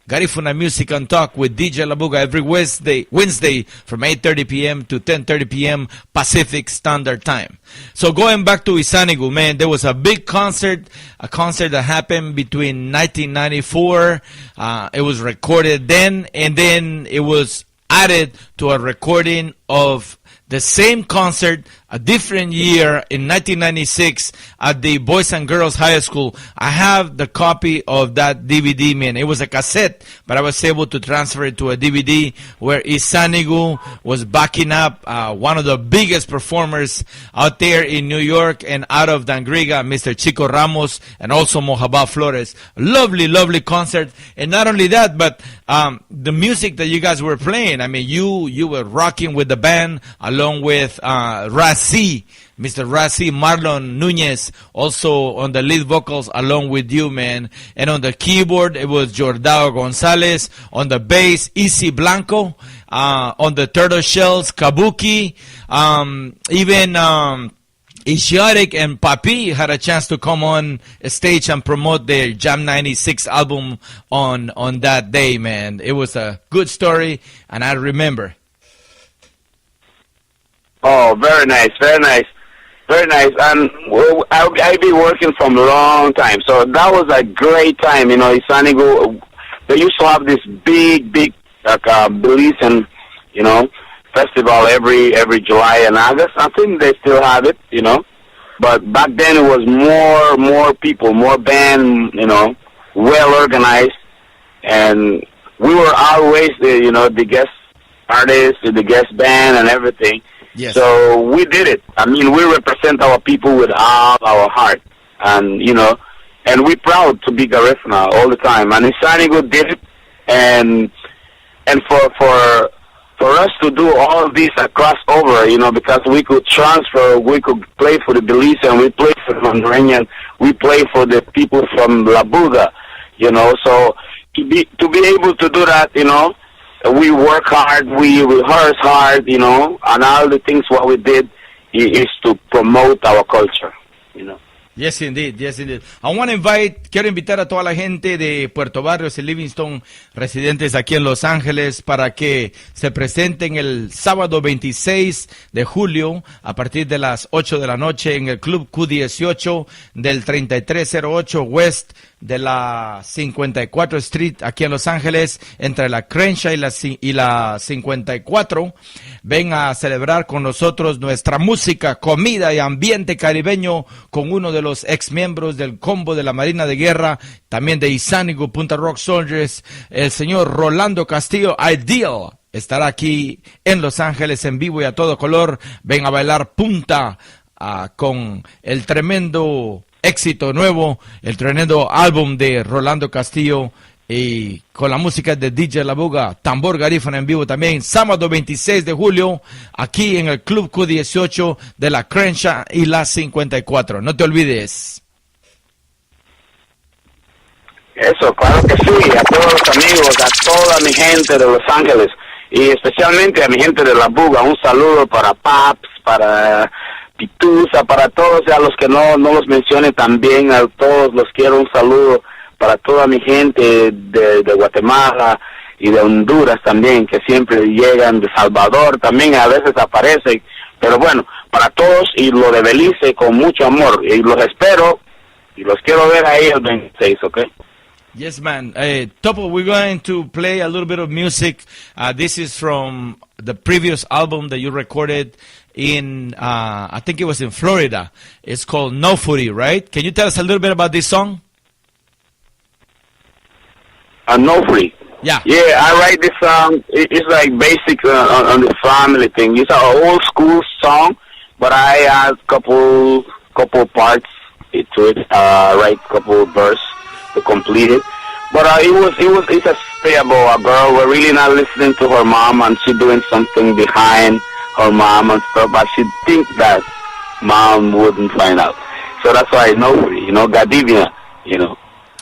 Garifuna Music and Talk with D J Labuga every Wednesday, Wednesday from eight thirty p m to ten thirty p m Pacific Standard Time. So going back to Isanigu, man, there was a big concert, a concert that happened between nineteen ninety-four. Uh, it was recorded then, and then it was added to a recording of the same concert a different year in nineteen ninety-six at the Boys and Girls High School. I have the copy of that D V D, man. It was a cassette, but I was able to transfer it to a D V D where Isanigu was backing up uh, one of the biggest performers out there in New York and out of Dangriga, Mister Chico Ramos, and also Mojaba Flores. Lovely, lovely concert. And not only that, but um, the music that you guys were playing, I mean, you you were rocking with the band along with uh, Razi, Mister Razi, Marlon Nunez, also on the lead vocals along with you, man. And on the keyboard, it was Jordao Gonzalez. On the bass, Isi Blanco. Uh, on the Turtle Shells, Kabuki. Um, even um, Ishiarik and Papi had a chance to come on stage and promote their Jam ninety-six album on, on that day, man. It was a good story, and I remember. Oh, very nice, very nice, very nice. And well, I, I've been working from a long time, so that was a great time. You know, Isanigu, they used to have this big, big like uh, Belizean, you know, festival every every July and August. I think they still have it, you know, but back then it was more more people, more band, you know, well organized, and we were always the you know the guest artist, the guest band, and everything. Yes. So we did it. I mean, we represent our people with all our heart, and you know, and we proud to be Garifuna all the time. And Isanigo did it, and and for for for us to do all this a crossover, you know, because we could transfer, we could play for the Belizean, we play for the Honduran, we play for the people from La Buga, you know. So to be to be able to do that, you know, we work hard, we rehearse hard, you know, and all the things what we did i- is to promote our culture, you know. Yes, indeed. Yes, indeed. I want to invite, quiero invitar a toda la gente de Puerto Barrios y Livingston, residentes aquí en Los Ángeles, para que se presenten el sábado veintiséis de julio a partir de las ocho de la noche en el Club Q dieciocho del treinta y tres cero ocho West de la cincuenta y cuatro Street aquí en Los Ángeles, entre la Crenshaw y la, ci- y la cincuenta y cuatro. Ven a celebrar con nosotros nuestra música, comida y ambiente caribeño con uno de los ex miembros del combo de la Marina de Guerra, también de Isánigo, Punta Rock Soldiers, el señor Rolando Castillo, Ideal. Estará aquí en Los Ángeles en vivo y a todo color. Ven a bailar punta ah, con el tremendo éxito nuevo, el tremendo álbum de Rolando Castillo y con la música de D J Labuga, Tambor Garífuna en vivo también, sábado veintiséis de julio, aquí en el Club Q dieciocho de la Crenshaw y la cincuenta y cuatro. No te olvides. Eso, claro que sí, a todos los amigos, a toda mi gente de Los Ángeles y especialmente a mi gente de La Buga, un saludo para Paps, para Pitusa, para todos, a los que no, no los mencione también, a todos los quiero un saludo, para toda mi gente de, de Guatemala y de Honduras también, que siempre llegan, de Salvador también a veces aparecen, pero bueno, para todos y lo de Belice con mucho amor y los espero y los quiero ver ahí el veintiséis, ¿ok? Yes, man. Uh, Topo, we're going to play a little bit of music. Uh, this is from the previous album that you recorded in, uh, I think it was in Florida. It's called No Footy, right? Can you tell us a little bit about this song? Uh, no free. Yeah. Yeah, I write this song. It- It's like basic uh, on, on the family thing. It's an old school song, but I add couple couple parts to it. Uh, write couple verse to complete it. But uh, it was it was it's a story about a girl who really not listening to her mom and she doing something behind her mom and stuff, but she think that mom wouldn't find out. So that's why no free, you know, Gadivia, you know.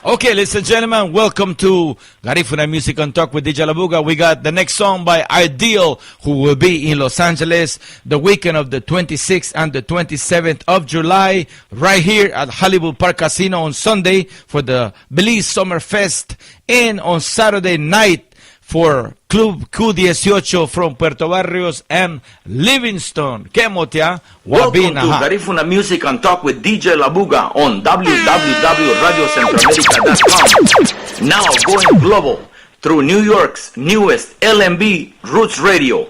Okay, ladies and gentlemen, welcome to Garifuna Music and Talk with D J Labuga. We got the next song by Ideal, who will be in Los Angeles the weekend of the twenty-sixth and the twenty-seventh of July, right here at Hollywood Park Casino on Sunday for the Belize Summer Fest, and on Saturday night for Club Q dieciocho from Puerto Barrios and Livingston. Kemotia, Welcome to Wabinaha. Garifuna Music and Talk with D J Labuga on w w w radio centroamerica dot com. Now going global through New York's newest L M B Roots Radio.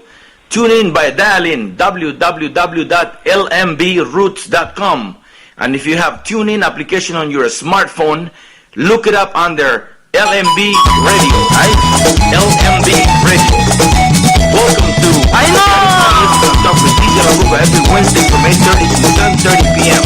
Tune in by dialing w w w dot l m b roots dot com. And if you have TuneIn application on your smartphone, look it up under L M B Radio, right? L M B Radio. Welcome to Ay, no! Listen to Doctor D J La Ruga every Wednesday from eight thirty to ten thirty p m.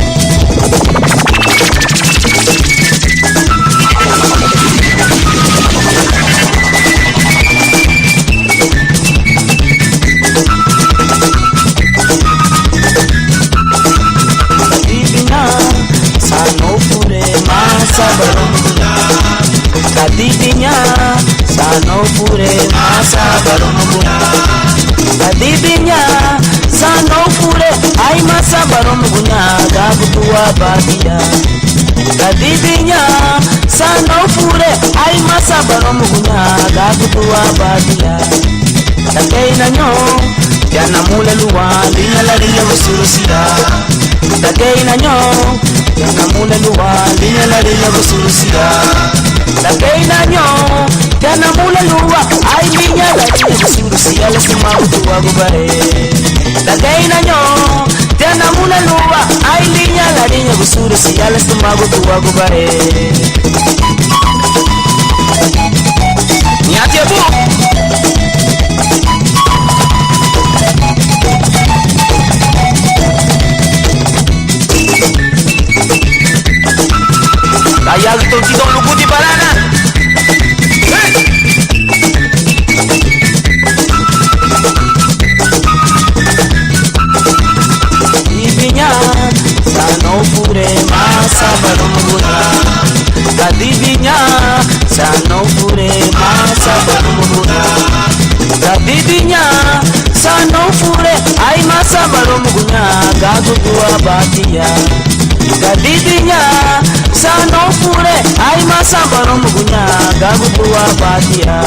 Kadibiña, sanofure, masabaromuguña. Kadibiña, sanofure, masabaromuguña. Kadibiña, sanofure, ay masabaromuguña, gagutu abadia. Kadibiña, sanofure, ay masabaromuguña, gagutu abadia. Dageina ñoun, tiana mulelua, liña lariñagun surusia. Dageina ñoun, tiana mulelua, liña lariñagun surusia. Dageina ñoun, tiana mulelua, ay liña lariñagun surusia, le sumagu tuagubae. Dageina ñoun, tiana mulelua, ay liña lariñagun surusia, le sumagu tuagubae. Ñatibu. Tayagütoun tidoun lugudi barana. Ibiña, sanofure, masabaromuguña. Kadibiña, sanofure, masabaromuguña. Kadibiña, sanofure, ay masabaromuguña, gagutu abadia. Kadibiña, sanofure, ay masabaromuguña, gagutu abadia.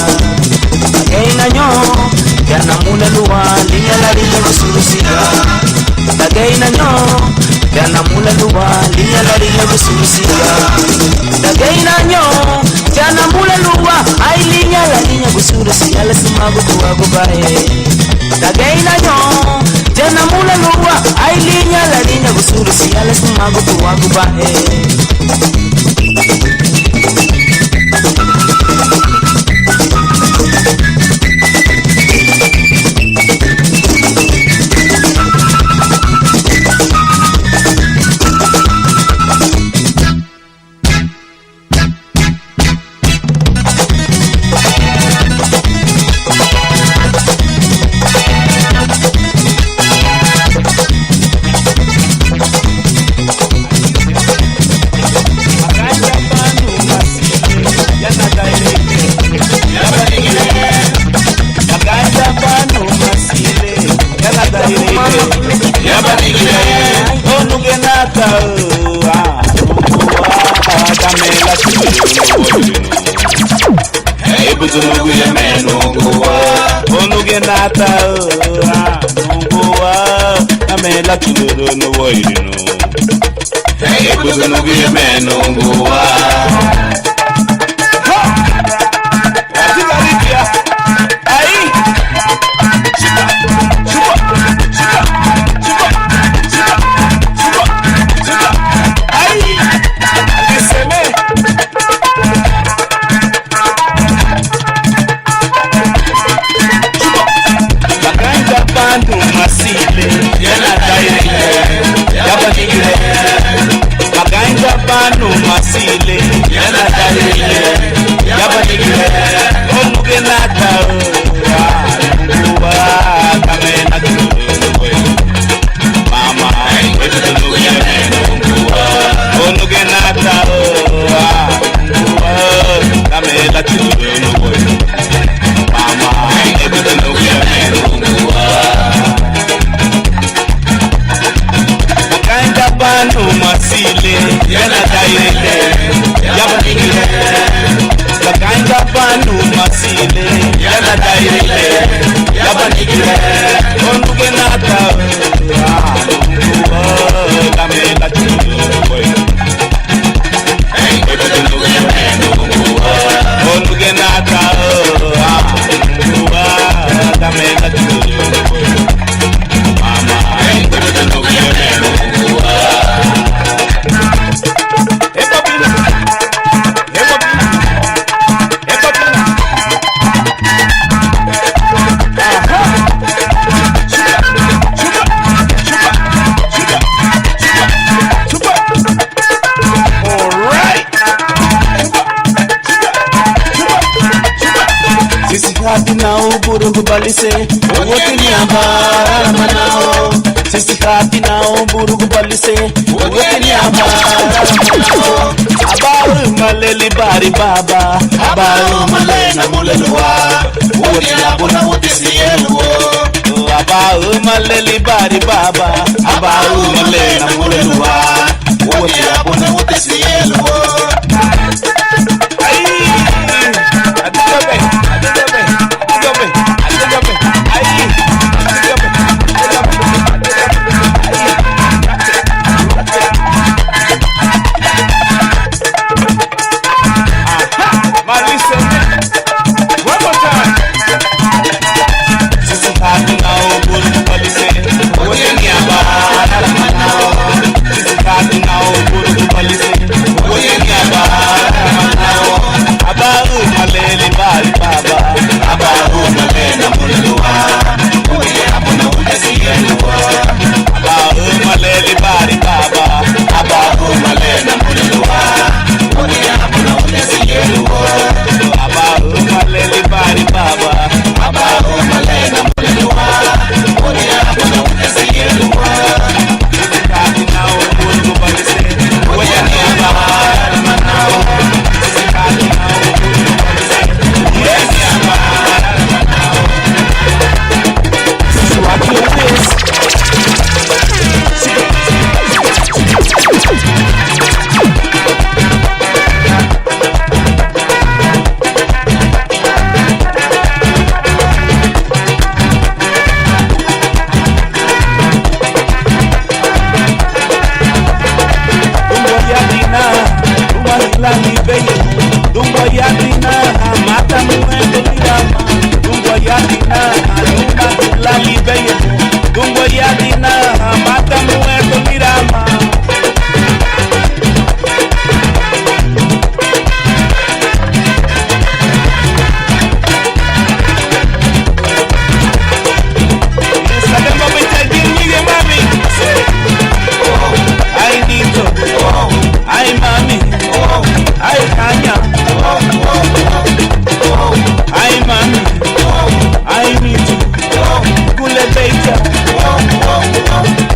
Dageina ñoun, tiana mulelua, liña lariñagun surusia. Dageina ñoun, tiana mulelua, liña lariñagun surusia. Dageina ñoun, tiana mulelua, ay liña lariñagun surusia, le sumagu tuagubae. Dageina ñoun, tiana mulelua, ay liña lariñagun surusia, le sumagu tuagubae. Balise, uguñe ni aban rara manao. Sisi kati nau burugu balise, uguñe ni aban rara manao. Aban ümale libari baba, aban ümale namulelua. Uguñe labuna uti sieluo. Aban ümale libari baba, aban ümale namulelua. Uguñe labuna uti sieluo.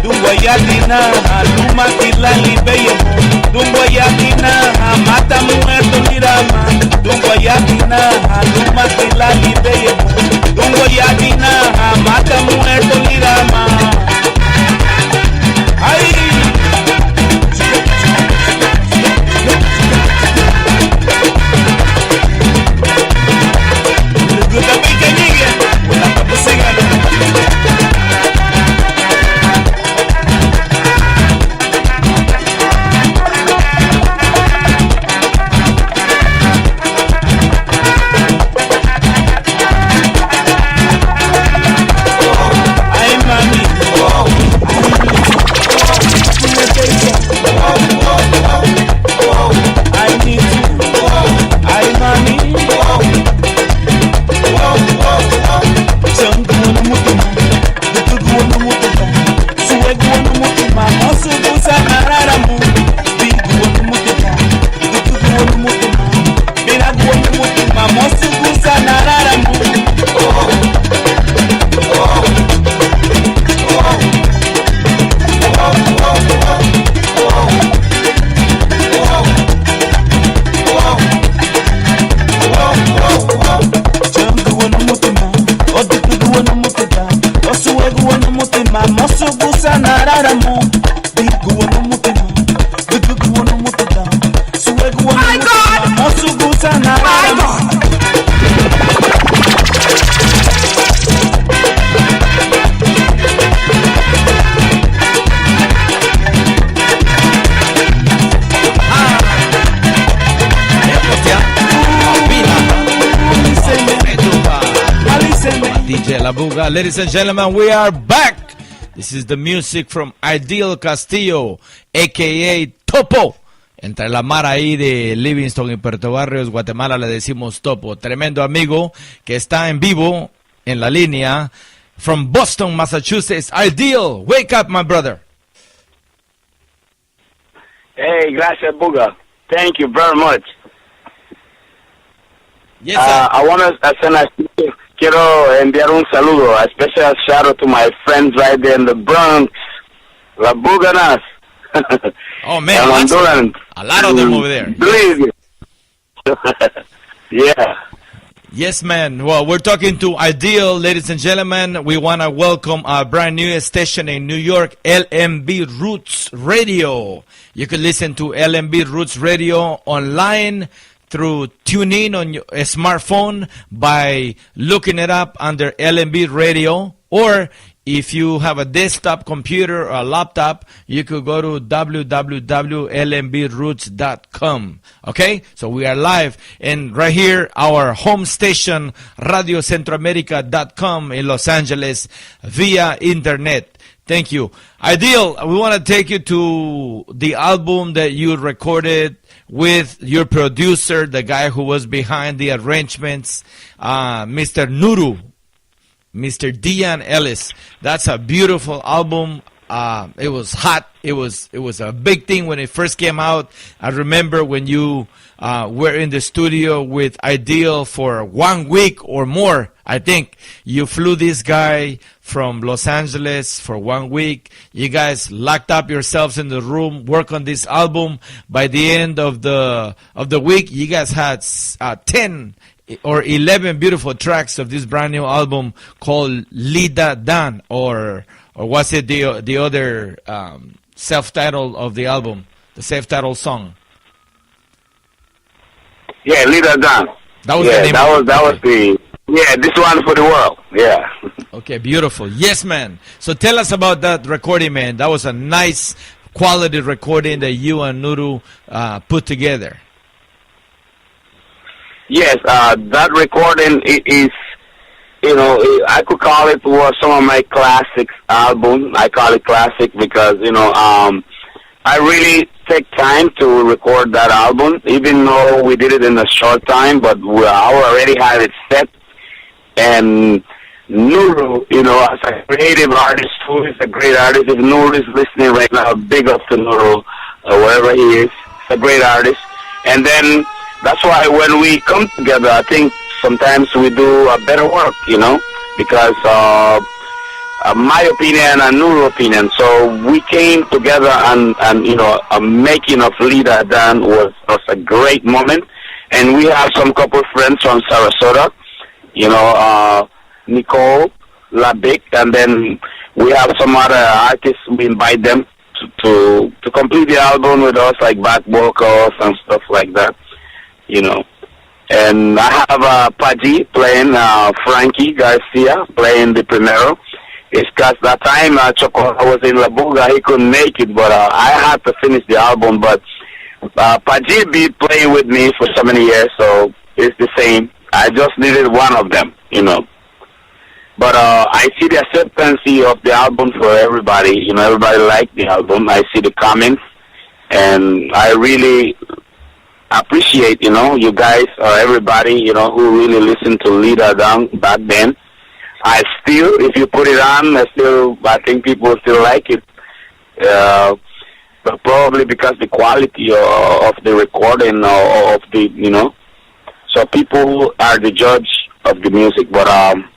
Dungua ya dina, luma ti lali beye. Dungua ya dina, mata muerto lirama. Dungua ya dina, luma ti lali beye. Dungua ya dina, mata muerto lirama. Ay. D J La Buga. Ladies and gentlemen, we are back. This is the music from Ideal Castillo, A K A Topo. Entre la mara ahí de Livingston y Puerto Barrios, Guatemala, le decimos Topo. Tremendo amigo que está en vivo en la línea. From Boston, Massachusetts, Ideal. Wake up, my brother. Hey, gracias, Buga. Thank you very much. Yes, sir. Uh, I want to uh, send a special quiero enviar un saludo, a special shout out to my friends right there in the Bronx, Labuganas. Oh, man, and lots of, Honduran, a lot of them over there. Yes. Please. Yeah. Yes, man. Well, we're talking to Ideal, ladies and gentlemen. We want to welcome our brand new station in New York, L M B Roots Radio. You can listen to L M B Roots Radio online through TuneIn on your, a smartphone by looking it up under L M B Radio, or if you have a desktop computer or a laptop, you could go to w w w l m b roots dot com. Okay? So we are live, and right here, our home station, radio centroamerica dot com in Los Angeles, via internet. Thank you. Ideal, we want to take you to the album that you recorded with your producer, the guy who was behind the arrangements, uh, Mister Nuru, Mister Dian Ellis. That's a beautiful album. Uh, it was hot. It was, it was a big thing when it first came out. I remember when you, uh, were in the studio with Ideal for one week or more, I think. You flew this guy from Los Angeles for one week. You guys locked up yourselves in the room, work on this album. By the end of the, of the week, you guys had, uh, ten or eleven beautiful tracks of this brand new album called Lida Dan, or, or was it the, the other, um, self-title of the album, the self-title song? Yeah, Lida Dan. That was the name of it. That was, that was the, yeah, this one for the world. Yeah. Okay, beautiful. Yes, man. So tell us about that recording, man. That was a nice quality recording that you and Nuru, uh, put together. Yes, uh, that recording i- is, you know, I I could call it was some of my classics album. I call it classic because, you know, um, I really take time to record that album, even though we did it in a short time, but we, I already had it set. And Nuru, you know, as a creative artist, who is a great artist, if Nuru is listening right now, big up to Nuru, uh, wherever he is. He's a great artist. And then that's why when we come together, I think sometimes we do a better work, you know, because, uh, uh, my opinion and Nuru opinion. So we came together and, and, you know, a making of Lida Dan was, was a great moment. And we have some couple friends from Sarasota, you know, uh, Nicole Labic, and then we have some other artists. We invite them to, to, to complete the album with us, like back vocals and stuff like that, you know. And I have, uh, Paji playing, uh, Frankie Garcia playing the primero. It's 'cause that time, uh, Choco was in La Buga, he couldn't make it, but, uh, I had to finish the album. But, uh, Paji be playing with me for so many years, so it's the same. I just needed one of them, you know. But, uh, I see the acceptance of the album for everybody. You know, everybody liked the album. I see the comments, and I really appreciate, you know, you guys or everybody, you know, who really listened to Lida Dan back then. I still, if you put it on, I still, I think people still like it. Uh, but probably because the quality of, of the recording or of the, you know, so people are the judge of the music. But, um,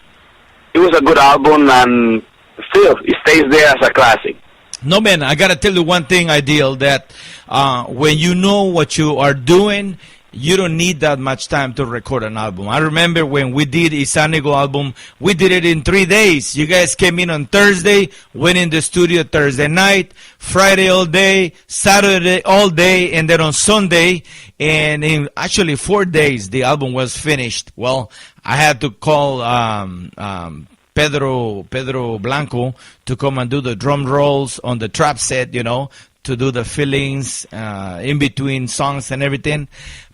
it was a good album, and still, it stays there as a classic. No, man, I gotta tell you one thing, Ideal, that, uh, when you know what you are doing, you don't need that much time to record an album. I remember when we did Isanigo album, we did it in three days. You guys came in on Thursday, went in the studio Thursday night, Friday all day, Saturday all day, and then on Sunday, and in actually four days, the album was finished. Well, I had to call, um, um, Pedro, Pedro Blanco to come and do the drum rolls on the trap set, you know, to do the fillings, uh, in between songs and everything.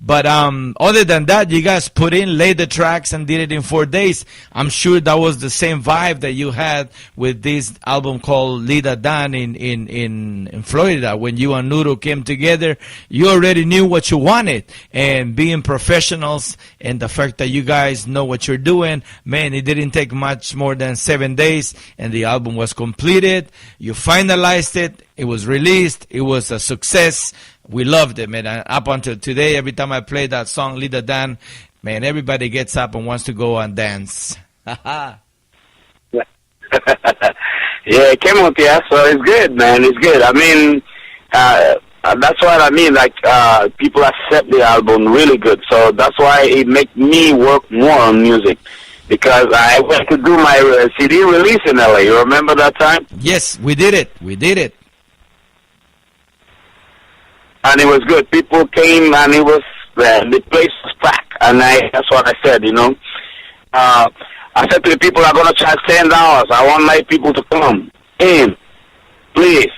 But, um, other than that, you guys put in, laid the tracks, and did it in four days. I'm sure that was the same vibe that you had with this album called Lida Dan in, in, in, in Florida. When you and Nuru came together, you already knew what you wanted. And being professionals, and the fact that you guys know what you're doing, man, it didn't take much more than seven days, and the album was completed. You finalized it. It was released. It was a success. We loved it, man. And up until today, every time I play that song, Lida Dan, man, everybody gets up and wants to go and dance. Yeah, kei mutu, yeah, so it's good, man. It's good. I mean, uh, uh, that's what I mean. Like, uh, people accept the album really good. So that's why it make me work more on music. Because I went to do my uh, C D release in L A. You remember that time? Yes, we did it. We did it. And it was good. People came and it was, uh, the place was packed. And I, that's what I said, you know. Uh, I said to the people, "I'm gonna charge ten dollars. I want my people to come in, please.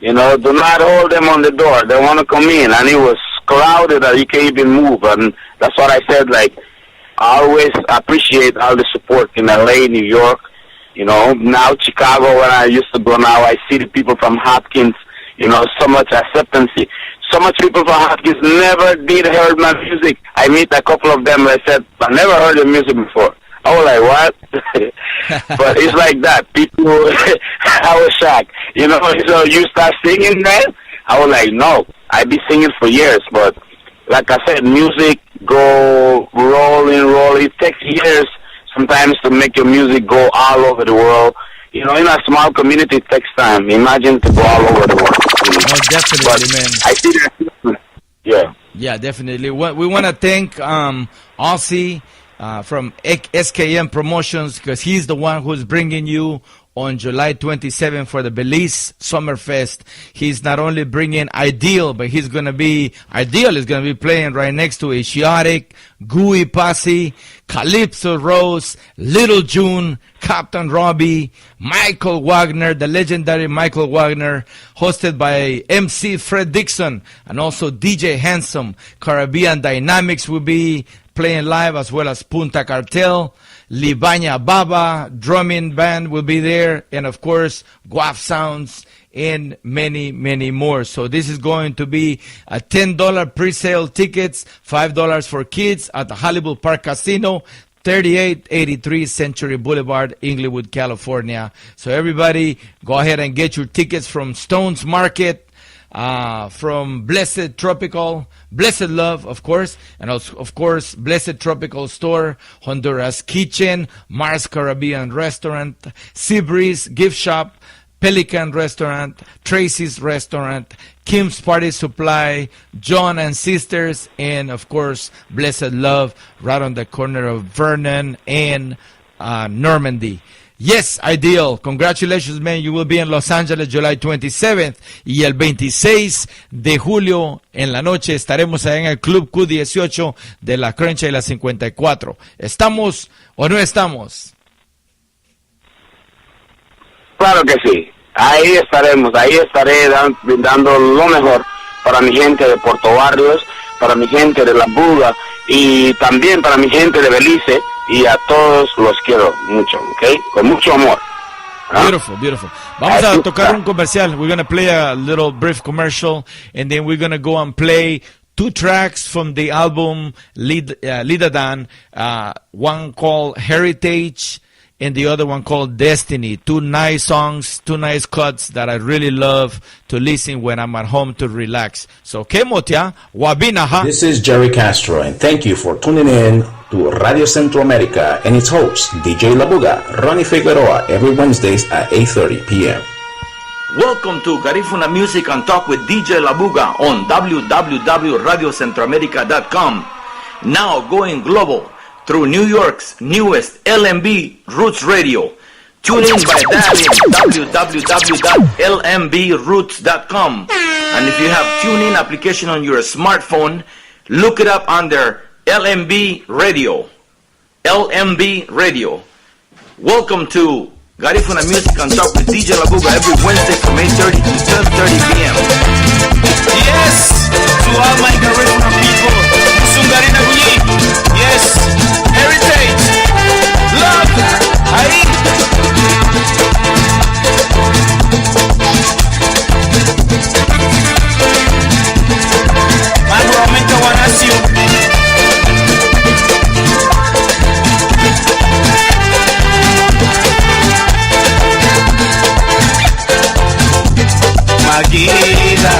You know, do not hold them on the door. They wanna come in." And it was crowded that you can't even move. And that's what I said, like, I always appreciate all the support in L A, New York, you know, now Chicago, when I used to go now, I see the people from Hopkins, you know, so much acceptance. So much people from Hopkins never did heard my music. I meet a couple of them, I said, "I never heard your music before." I was like, "What?" But it's like that. People, I was shocked. You know, so you start singing, man? I was like, "No, I've been singing for years, but like I said, music go roll and roll. It takes years sometimes to make your music go all over the world. You know, in a small community, it takes time. Imagine to go all over the world. You know? Oh, definitely, but man. I see that. Yeah. Yeah, definitely. We, we want to thank um, Aussie uh, from S K M Promotions because he's the one who's bringing you on July twenty-seventh for the Belize Summerfest. He's not only bringing Ideal, but he's going to be, Ideal is going to be playing right next to Idiotic, Gooey Posse, Calypso Rose, Little June, Captain Robbie, Michael Wagner, the legendary Michael Wagner, hosted by M C Fred Dixon and also D J Handsome. Caribbean Dynamics will be playing live, as well as Punta Cartel. Libaña Baba Drumming Band will be there, and of course, Guaf Sounds, and many, many more. So this is going to be a ten dollar pre-sale tickets, five dollars for kids at the Hollywood Park Casino, thirty-eight eighty-three Century Boulevard, Inglewood, California. So everybody, go ahead and get your tickets from Stone's Market, uh, from Blessed Tropical, Blessed Love, of course, and also, of course, Blessed Tropical Store, Honduras Kitchen, Mars Caribbean Restaurant, Sea Breeze Gift Shop, Pelican Restaurant, Tracy's Restaurant, Kim's Party Supply, John and Sisters, and of course, Blessed Love, right on the corner of Vernon and uh, Normandy. Yes, Ideal. Congratulations, man. You will be in Los Angeles July twenty-seventh y el veintiséis de julio en la noche estaremos allá en el Club Q dieciocho de La Crencha y la cincuenta y cuatro. ¿Estamos o no estamos? Claro que sí. Ahí estaremos. Ahí estaré dan- brindando lo mejor para mi gente de Puerto Barrios, para mi gente de La Buga y también para mi gente de Belice. Y a todos los quiero mucho, ¿ok? Con mucho amor. ¿Ah? Beautiful, beautiful. Vamos a tocar un comercial. We're going to play a little brief commercial, and then we're going to go and play two tracks from the album Lid- uh, Lidadan, uh, one called Heritage and the other one called Destiny. Two nice songs, two nice cuts that I really love to listen when I'm at home to relax. So, kei mutu ya, wabinaha. This is Jerry Castro, and thank you for tuning in to Radio Centro America and its host, D J Labuga, Ronnie Figueroa, every Wednesdays at eight thirty p m. Welcome to Garifuna Music and Talk with D J Labuga on w w w radio centroamerica dot com. Now going global through New York's newest L M B Roots Radio. Tune in by dialing w w w dot l m b roots dot com. And if you have TuneIn application on your smartphone, look it up under L M B Radio. L M B Radio. Welcome to Garifuna Music and Talk with D J Labuga every Wednesday from eight thirty to ten thirty p m. Yes, to all my Garifuna people. Musun Garina Guyi. Yes, Heritage. Love. Ahí. Mambo aumenta Wanasio. Magida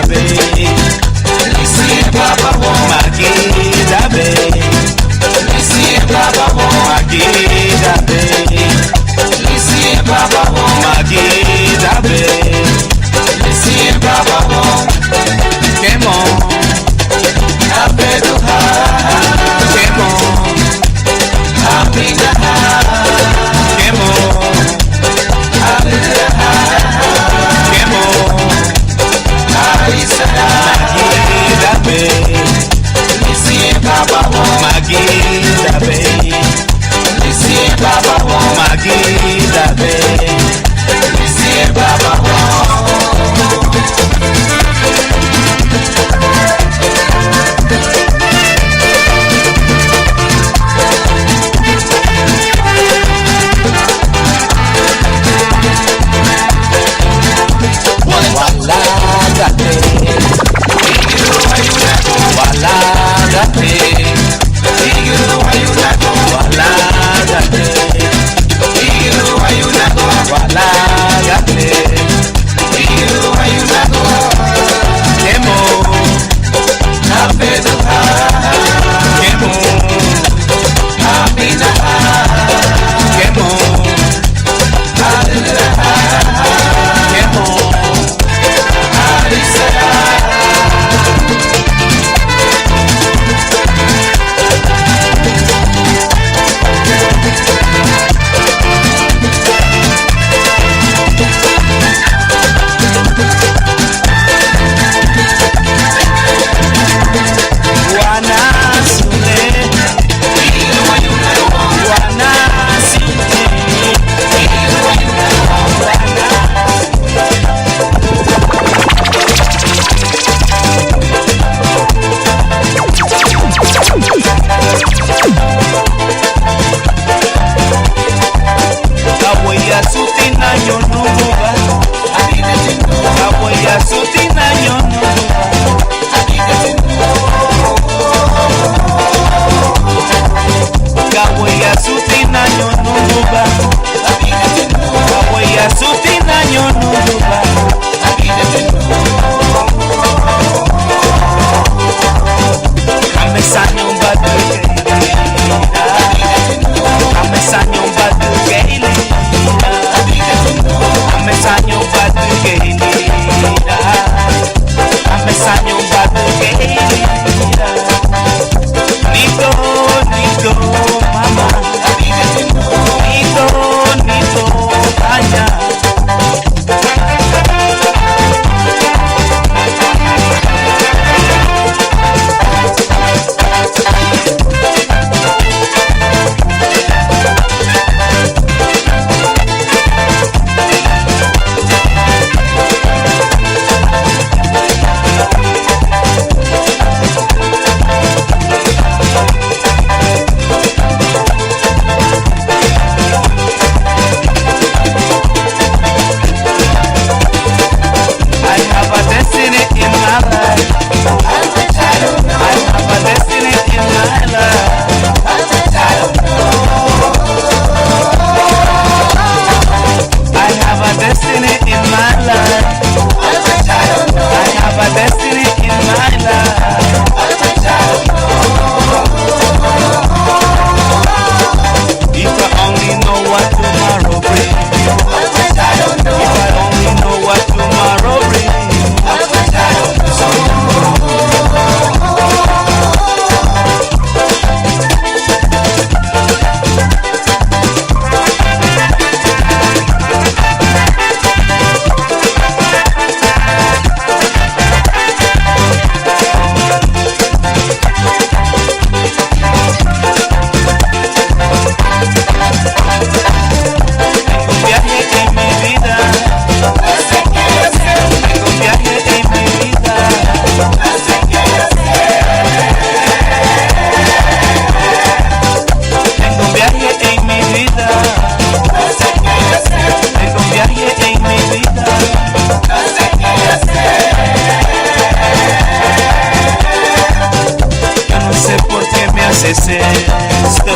Esto,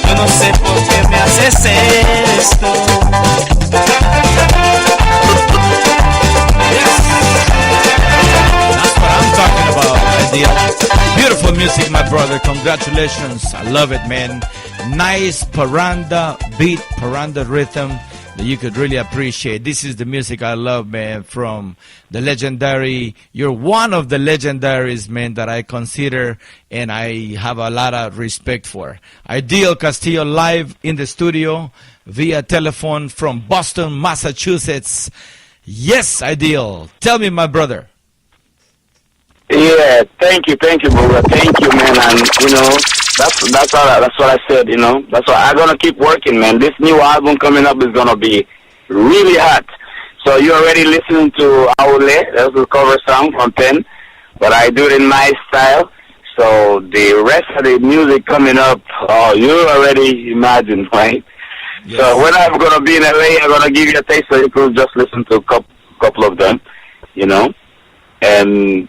yo no sé por qué me haces esto. Yes. That's what I'm talking about, Ideal. Beautiful music, my brother. Congratulations. I love it, man. Nice parranda beat, parranda rhythm that you could really appreciate. This is the music I love, man, from the legendary, you're one of the legendaries, man, that I consider and I have a lot of respect for. Ideal Castillo live in the studio via telephone from Boston, Massachusetts. Yes, Ideal. Tell me, my brother. Yeah, thank you, thank you, brother. Thank you, man. And you know, that's that's all. That's what I said. You know, that's why I'm gonna keep working, man. This new album coming up is gonna be really hot. So you already listened to Aule. That's a cover song from Pen, but I do it in my style. So the rest of the music coming up, oh, you already imagine, right? So when I'm gonna be in L A, I'm gonna give you a taste, so you can just listen to a couple, couple of them, you know. And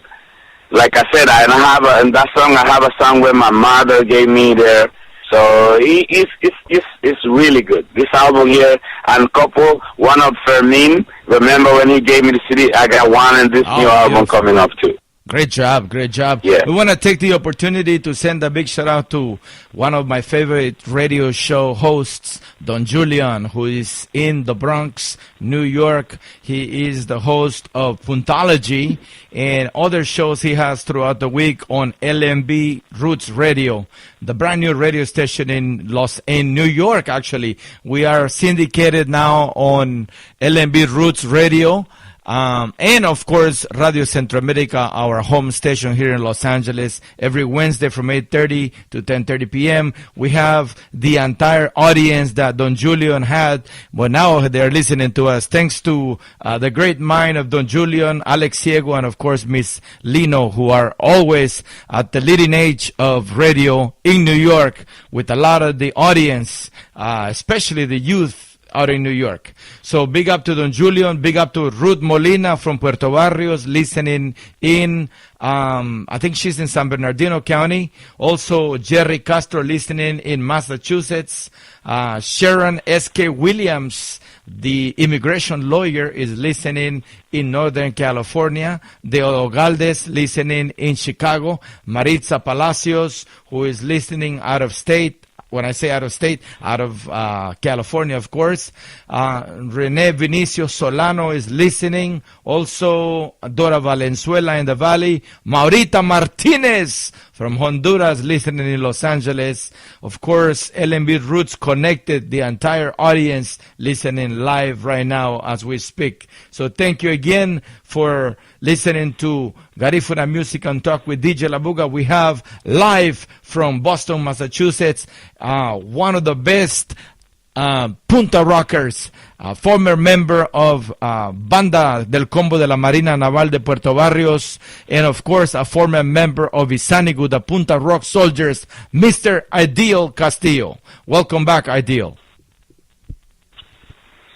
like I said, I have a, in that song, I have a song where my mother gave me there. So it, it's, it's, it's, it's really good. This album here, and couple, one of Fermin, remember when he gave me the C D? I got one in this new album coming up too. Great job, great job. Yeah. We want to take the opportunity to send a big shout out to one of my favorite radio show hosts, Don Julian, who is in the Bronx, New York. He is the host of Puntology and other shows he has throughout the week on L M B Roots Radio, the brand new radio station in Los, in New York, actually. We are syndicated now on L M B Roots Radio. Um, and of course, Radio Centroamérica, our home station here in Los Angeles, every Wednesday from eight thirty to ten thirty p m. We have the entire audience that Don Julian had, but now they're listening to us. Thanks to uh, the great mind of Don Julian, Alex Ciego, and of course, Miss Lino, who are always at the leading edge of radio in New York with a lot of the audience, uh, especially the youth out in New York. So big up to Don Julian, big up to Ruth Molina from Puerto Barrios, listening in, um, I think she's in San Bernardino County. Also, Jerry Castro listening in Massachusetts. Uh, Sharon S K Williams, the immigration lawyer, is listening in Northern California. Deodo Galdes listening in Chicago. Maritza Palacios, who is listening out of state. When I say out of state, out of uh, California, of course. Uh, Rene Vinicio Solano is listening. Also, Dora Valenzuela in the Valley. Maurita Martinez from Honduras listening in Los Angeles. Of course, L M B Roots connected, the entire audience listening live right now as we speak. So thank you again for listening to Garifuna Music and Talk with D J Labuga. We have live from Boston, Massachusetts, uh, one of the best uh, Punta Rockers, a former member of uh, Banda del Combo de la Marina Naval de Puerto Barrios, and of course a former member of Isanigu, the Punta Rock Soldiers, Mister Ideal Castillo. Welcome back, Ideal.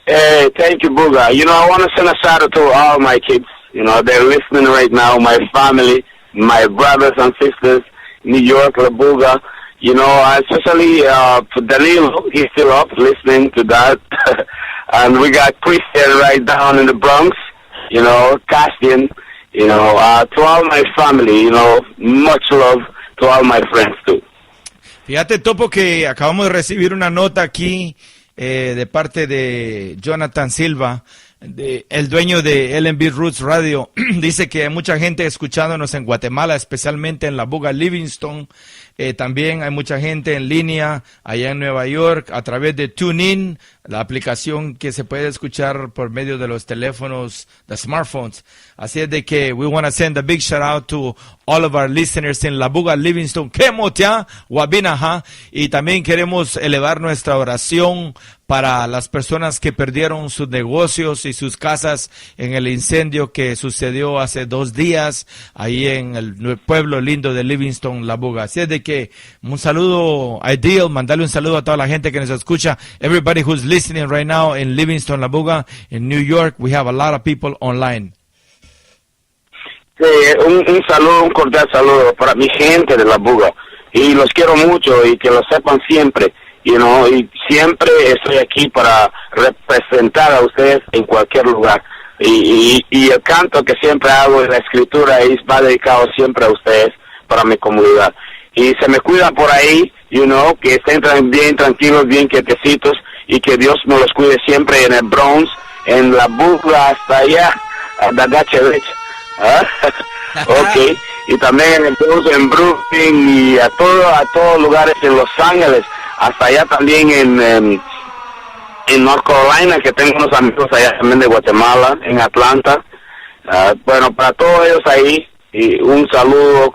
Hey, thank you, Buga. You know, I want to send a shout out to all my kids. You know, they're listening right now, my family, my brothers and sisters, New York, Labuga. You know, especially uh, for Danilo, he's still up listening to that. And we got Christian right down in the Bronx, you know, Castian, you know, uh, to all my family, you know, much love to all my friends too. Fíjate, Topo, que acabamos de recibir una nota aquí eh, de parte de Jonathan Silva, de- el dueño de L M B Roots Radio. Dice que hay mucha gente escuchándonos en Guatemala, especialmente en La Buga, Livingston. Eh, también hay mucha gente en línea allá en Nueva York a través de TuneIn, la aplicación que se puede escuchar por medio de los teléfonos, the smartphones. Así es de que we want to send a big shout out to all of our listeners in Labuga, Livingston, Kemotia, Wabinaha. Y también queremos elevar nuestra oración para las personas que perdieron sus negocios y sus casas en el incendio que sucedió hace dos días ahí en el nue- pueblo lindo de Livingston, Labuga. Así es de que un saludo a Ideal, mandarle un saludo a toda la gente que nos escucha. Everybody who's listening right now in Livingston, Labuga, in New York, we have a lot of people online. Sí, un, un saludo, un cordial saludo para mi gente de La Buga. Y los quiero mucho y que lo sepan siempre, you know, y siempre estoy aquí para representar a ustedes en cualquier lugar. Y, y, y el canto que siempre hago en la escritura es, va dedicado siempre a ustedes, para mi comunidad. Y se me cuidan por ahí, you know, que estén tran-, bien tranquilos, bien quietecitos, y que Dios me los cuide siempre en el Bronx, en la Buga, hasta allá, a Dagache Beach. ¿Ah? Ok. Y también en el Bronx, en Brooklyn, y a todo, a todos lugares, en Los Ángeles, hasta allá también en, en, en North Carolina, que tengo unos amigos allá también de Guatemala, en Atlanta. Ah, bueno, para todos ellos ahí, y un saludo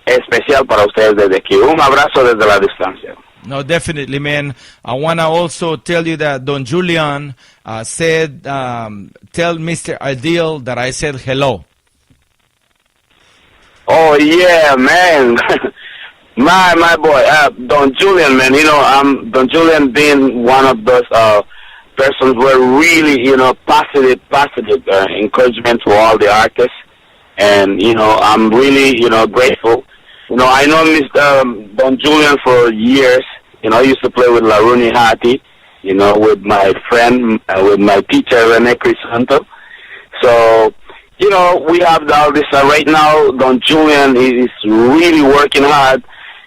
especial para ustedes desde aquí. Un abrazo desde la distancia. No, definitely, man. I want to also tell you that Don Julian uh, said, um, tell Mister Ideal that I said hello. Oh, yeah, man. My, my boy, uh, Don Julian, man. You know, um, Don Julian being one of those uh, persons were really, you know, positive, positive uh, encouragement for all the artists. And, you know, I'm really, you know, grateful. You know, I know Mister um, Don Julian for years. You know, I used to play with Laruni Hati, you know, with my friend, uh, with my teacher, Rene Crisanto. So, you know, we have all this uh, right now. Don Julian is really working hard,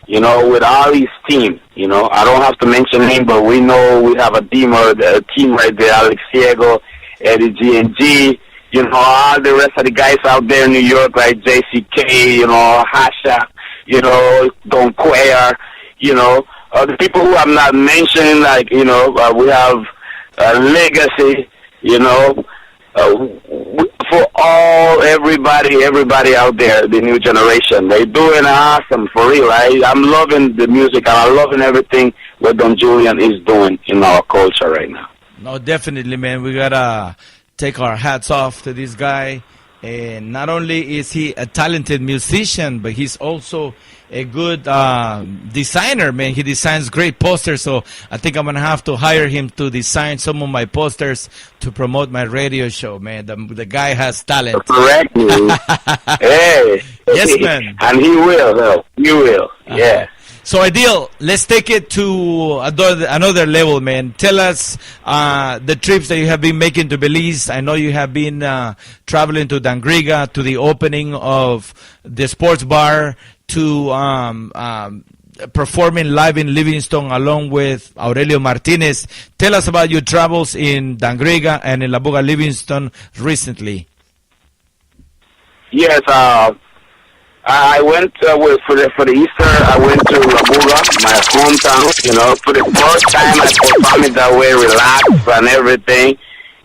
you know, with all his team. You know, I don't have to mention name, but we know we have a team, or a team right there, Alex Ciego, Eddie G and G, you know, all the rest of the guys out there in New York, like J C K, you know, Hasha, you know, Don Cuellar, you know, uh, the people who I'm not mentioning, like, you know, uh, we have uh, Legacy, you know, uh, w- for all, everybody, everybody out there, the new generation, they're doing awesome for real. I, I'm loving the music and I'm loving everything what Don Julian is doing in our culture right now. No, definitely, man. We gotta take our hats off to this guy. And not only is he a talented musician, but he's also a good uh, designer, man. He designs great posters, so I think I'm gonna have to hire him to design some of my posters to promote my radio show, man. The, the guy has talent. Correctly. Hey. Yes, man. And he will, though. He will. Uh-huh. Yeah. So, Ideal, let's take it to another, another level, man. Tell us uh, the trips that you have been making to Belize. I know you have been uh, traveling to Dangriga, to the opening of the sports bar, to um, um, performing live in Livingston along with Aurelio Martinez. Tell us about your travels in Dangriga and in Labuga Livingston recently. Yes, uh, I I went uh, with, for the for the Easter. I went to Labuga, my hometown. You know, for the first time I performed that way, relaxed and everything.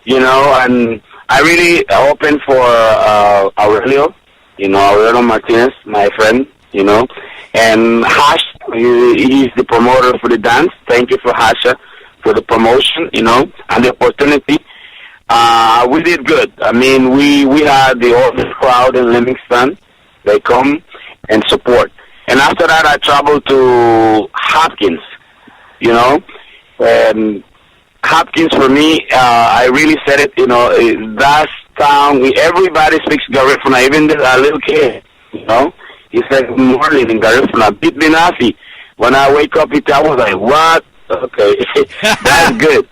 You know, and I really open for uh, Aurelio. You know, Aurelio Martinez, my friend. You know, and Hash, he, he's the promoter for the dance. Thank you for Hasha for the promotion. You know, and the opportunity. Uh, we did good. I mean, we, we had the oldest crowd in Livingston. They come and support. And after that, I traveled to Hopkins, you know. And Hopkins, for me, uh, I really said it, you know, eh, that's town. Everybody speaks Garifuna, even the uh, little kid, you know. He said, "Good morning" in Garifuna. Bit Binafi. When I wake up, he, I was like, "What?" Okay. That's good.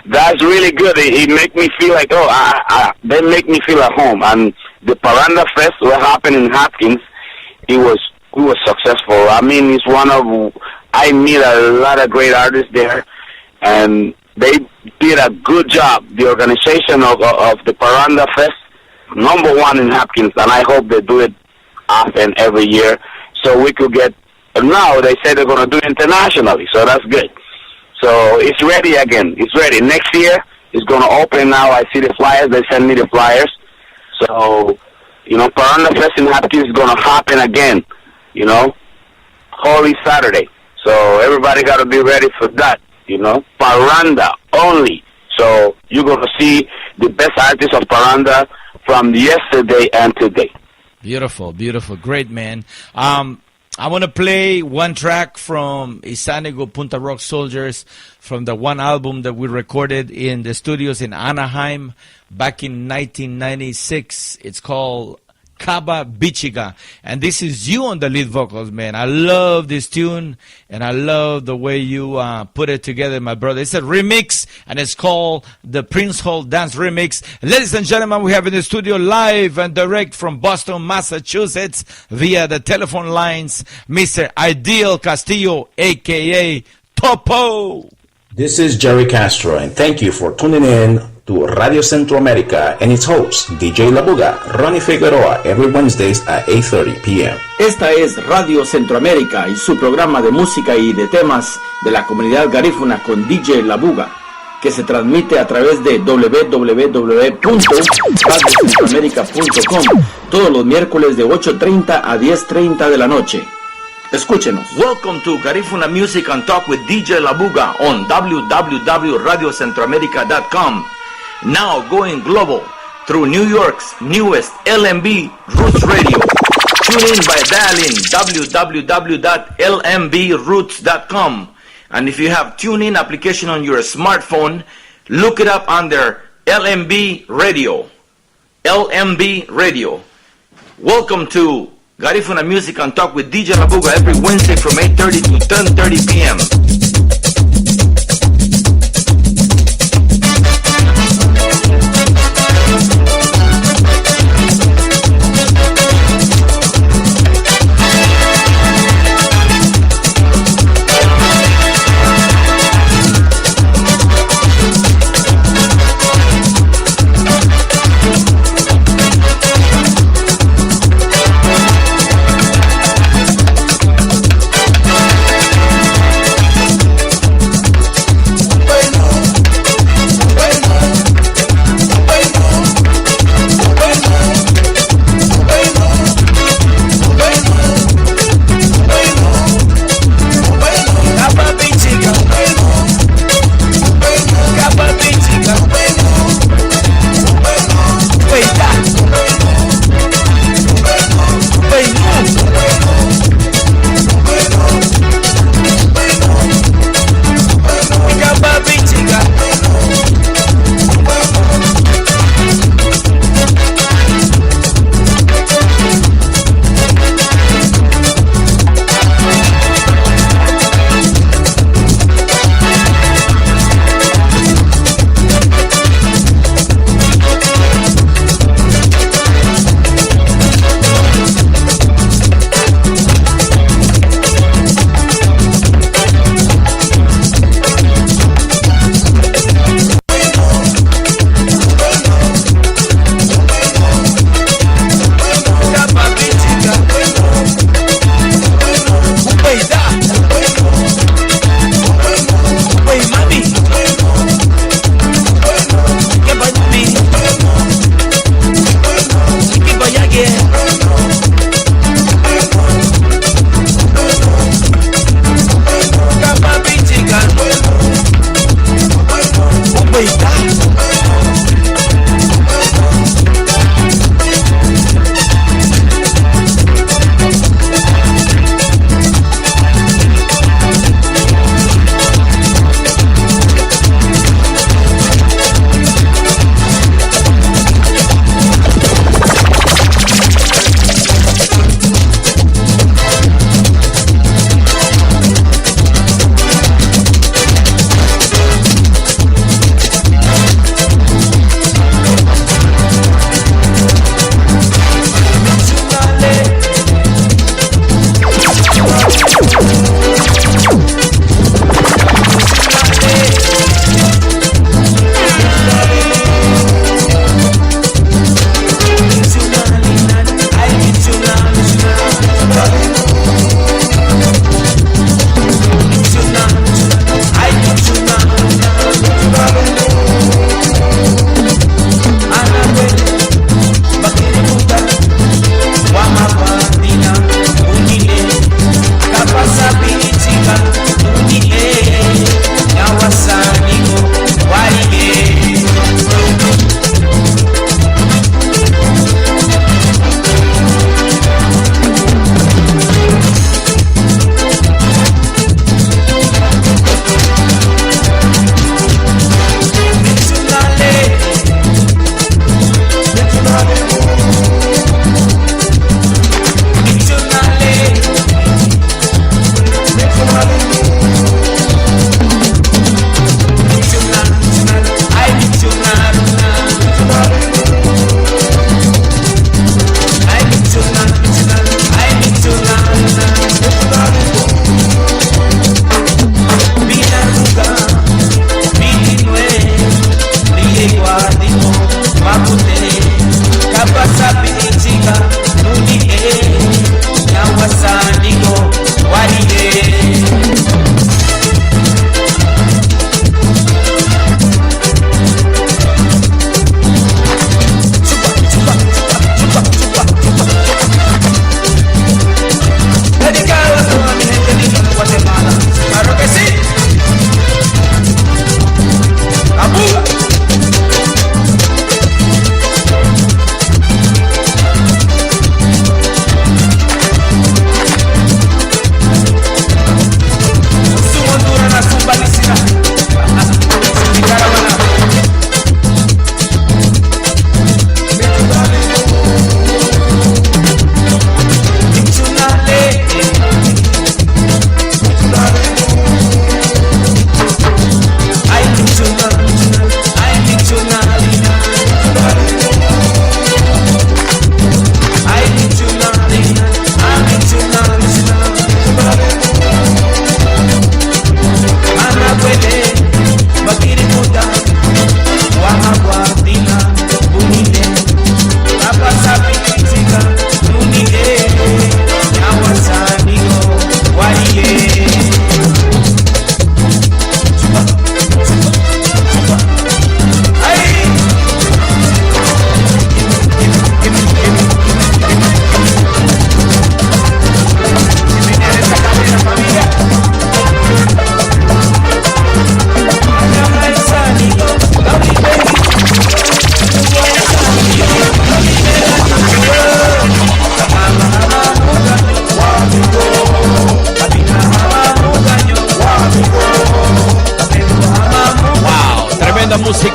That's really good. It, it make me feel like, oh, I, I, I- they make me feel at home. And the Paranda Fest, what happened in Hopkins, it was it was successful. I mean, it's one of I meet a lot of great artists there, and they did a good job. The organization of of the Paranda Fest, number one in Hopkins, and I hope they do it often every year, so we could get. But now they say they're going to do it internationally, so that's good. So it's ready again. It's ready. Next year it's going to open. Now I see the flyers. They send me the flyers. So, you know, Paranda Fest in Hopkins is going to happen again. You know, Holy Saturday. So everybody got to be ready for that. You know, Paranda only. So you're going to see the best artists of Paranda from yesterday and today. Beautiful, beautiful. Great, man. Um, I want to play one track from Isanigo Punta Rock Soldiers from the one album that we recorded in the studios in Anaheim back in nineteen ninety-six. It's called Kaba Bichiga. And this is you on the lead vocals, man. I love this tune, and I love the way you uh, put it together, my brother. It's a remix, and it's called the Prince Hall Dance Remix. Ladies and gentlemen, we have in the studio live and direct from Boston, Massachusetts, via the telephone lines, Mister Ideal Castillo, A K A Topo. This is Jerry Castro, and thank you for tuning in to Radio Centroamérica and its host, D J Labuga, Ronnie Figueroa, every Wednesdays at eight thirty p m. Esta es Radio Centroamérica y su programa de música y de temas de la comunidad garífuna con D J Labuga, que se transmite a través de w w w punto radio centroamérica punto com, todos los miércoles de ocho treinta a diez treinta de la noche. Escúchenos. Welcome to Garifuna Music and Talk with D J Labuga on w w w radio centroamerica dot com. Now going global through New York's newest L M B Roots Radio. Tune in by dialing w w w dot l m b roots dot com. And if you have TuneIn application on your smartphone, look it up under L M B Radio. L M B Radio. Welcome to Garifuna Music and Talk with D J Labuga every Wednesday from eight thirty to ten thirty p m.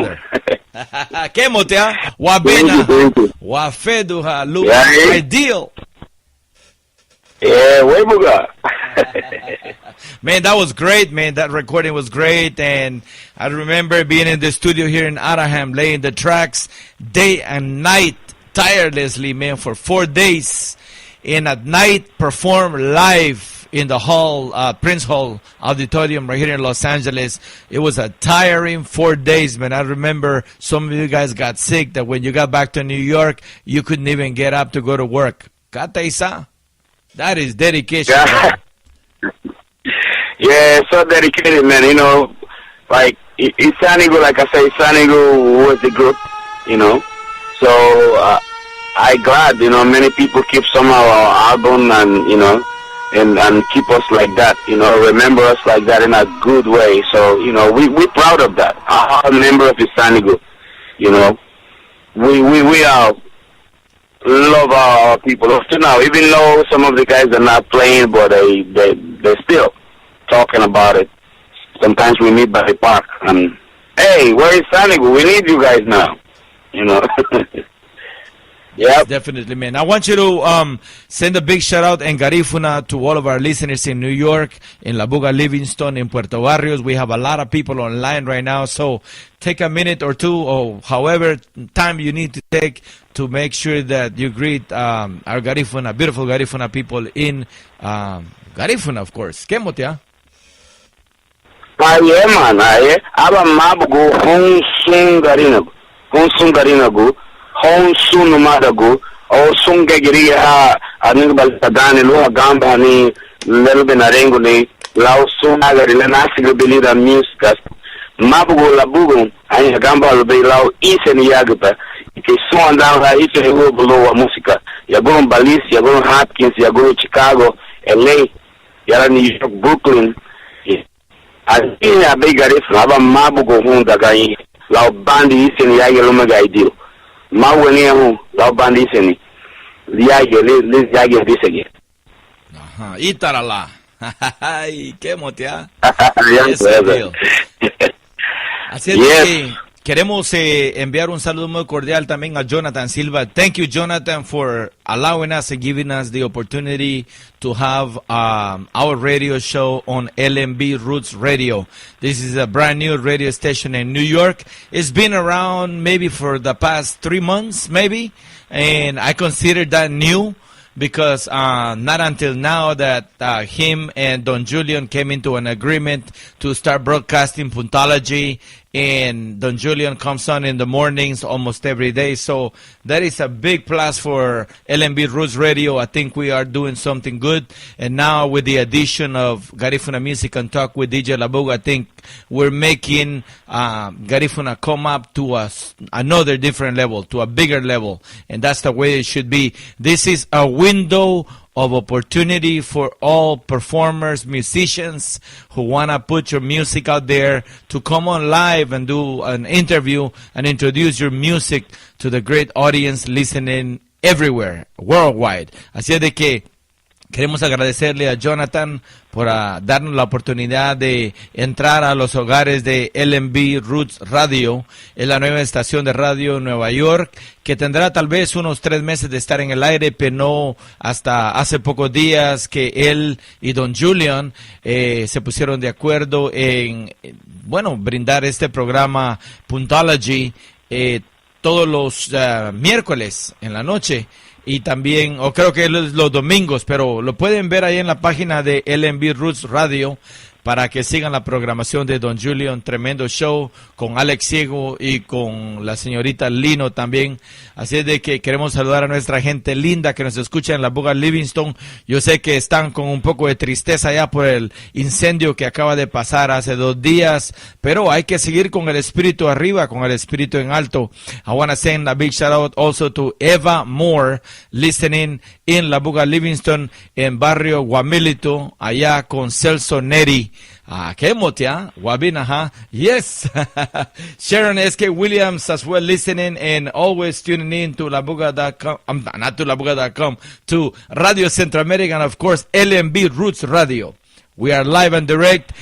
Brother. Kei motia, wabena, wafeduha, luba ideal. Yeah, way buga. Man, that was great, man. That recording was great. And I remember being in the studio here in Anaheim, laying the tracks day and night, tirelessly, man, for four days. And at night, perform live in the hall, uh, Prince Hall Auditorium right here in Los Angeles. It was a tiring four days, man. I remember some of you guys got sick, that when you got back to New York, you couldn't even get up to go to work. Kata isa. That is dedication, bro. Yeah, so dedicated, man. You know, like, I- Isanigu, like I say, Isanigu was the group, you know. So, uh, I glad, you know, many people keep some of our album and, you know, and, and keep us like that, you know, remember us like that in a good way. So, you know, we, we proud of that. All member of Isanigu, you know, we, we, we are love our people up to now, even though some of the guys are not playing, but they, they, they're still talking about it. Sometimes we meet by the park and, "Hey, where is Sonic? We need you guys now." You know? Yes, yep, definitely, man. I want you to, um, send a big shout out and Garifuna to all of our listeners in New York, in La Buga Livingston, in Puerto Barrios. We have a lot of people online right now, so take a minute or two, or however time you need to take to make sure that you greet, um, our Garifuna, beautiful Garifuna people in, um, Garifuna, of course. Kei motia? Aye, man, aye. Aba mabugu houn sun Garinagu, houn sun Garinagu, houn sun numadagu, o sun gegirigiha, anügübalin Dani, lun haganbahani le lunbei narenguni, lau sun agari le násigabei lidan música. Mabugu labugun añaganba lubéi lau íseni yágüta, i kei súnwandan lan íseni luagu lun wamúsika. Yagurun Belize, yagurun Hopkins, yagurun Chicago, L A, yara New York, Brooklyn. Añahabei Garifuna, aba mabugu hun dagañi lau bandi íseni yágiñe lúmagiñe Ideal. Mabugu anihein hun lau bandi íseni yágiñe, li, li, yágiñe dísegiñe. Ajá, ítarala. Ay, kei motia. Yes, I do. Así es que queremos, eh, enviar un saludo muy cordial también a Jonathan Silva. Thank you, Jonathan, for allowing us and giving us the opportunity to have, um, our radio show on L M B Roots Radio. This is a brand new radio station in New York. It's been around maybe for the past three months, maybe, and I consider that new. Because, uh, not until now that, uh, him and Don Julian came into an agreement to start broadcasting Puntology, and Don Julian comes on in the mornings almost every day. So that is a big plus for L M B Roots Radio. I think we are doing something good. And now with the addition of Garifuna Music and Talk with D J Labug, I think we're making, um, Garifuna come up to a s-, another different level, to a bigger level, and that's the way it should be. This is a window of opportunity for all performers, musicians who wanna put your music out there to come on live and do an interview and introduce your music to the great audience listening everywhere, worldwide. Así es de que queremos agradecerle a Jonathan por, ah, darnos la oportunidad de entrar a los hogares de L M B Roots Radio. Es la nueva estación de radio en Nueva York, que tendrá tal vez unos tres meses de estar en el aire, pero no hasta hace pocos días que él y Don Julian, eh, se pusieron de acuerdo en, bueno, brindar este programa Puntology, eh, todos los, ah, miércoles en la noche. Y también, o creo que es los, los domingos, pero lo pueden ver ahí en la página de L M B Roots Radio para que sigan la programación de Don Julio, un tremendo show con Alex Ciego y con la señorita Lino también. Así es de que queremos saludar a nuestra gente linda que nos escucha en la Buga Livingston. Yo sé que están con un poco de tristeza ya por el incendio que acaba de pasar hace dos días, pero hay que seguir con el espíritu arriba, con el espíritu en alto. I wanna send a big shout out also to Eva Moore, listening in La Buga Livingston, en barrio Guamilito, allá con Celso Neri. Ah, kei mutia, wabinaha. Yes. Sharon S K Williams as well listening and always tuning in to labuga dot com. Um, not to labuga dot com, to Radio Centroamérica and of course L M B Roots Radio. We are live and direct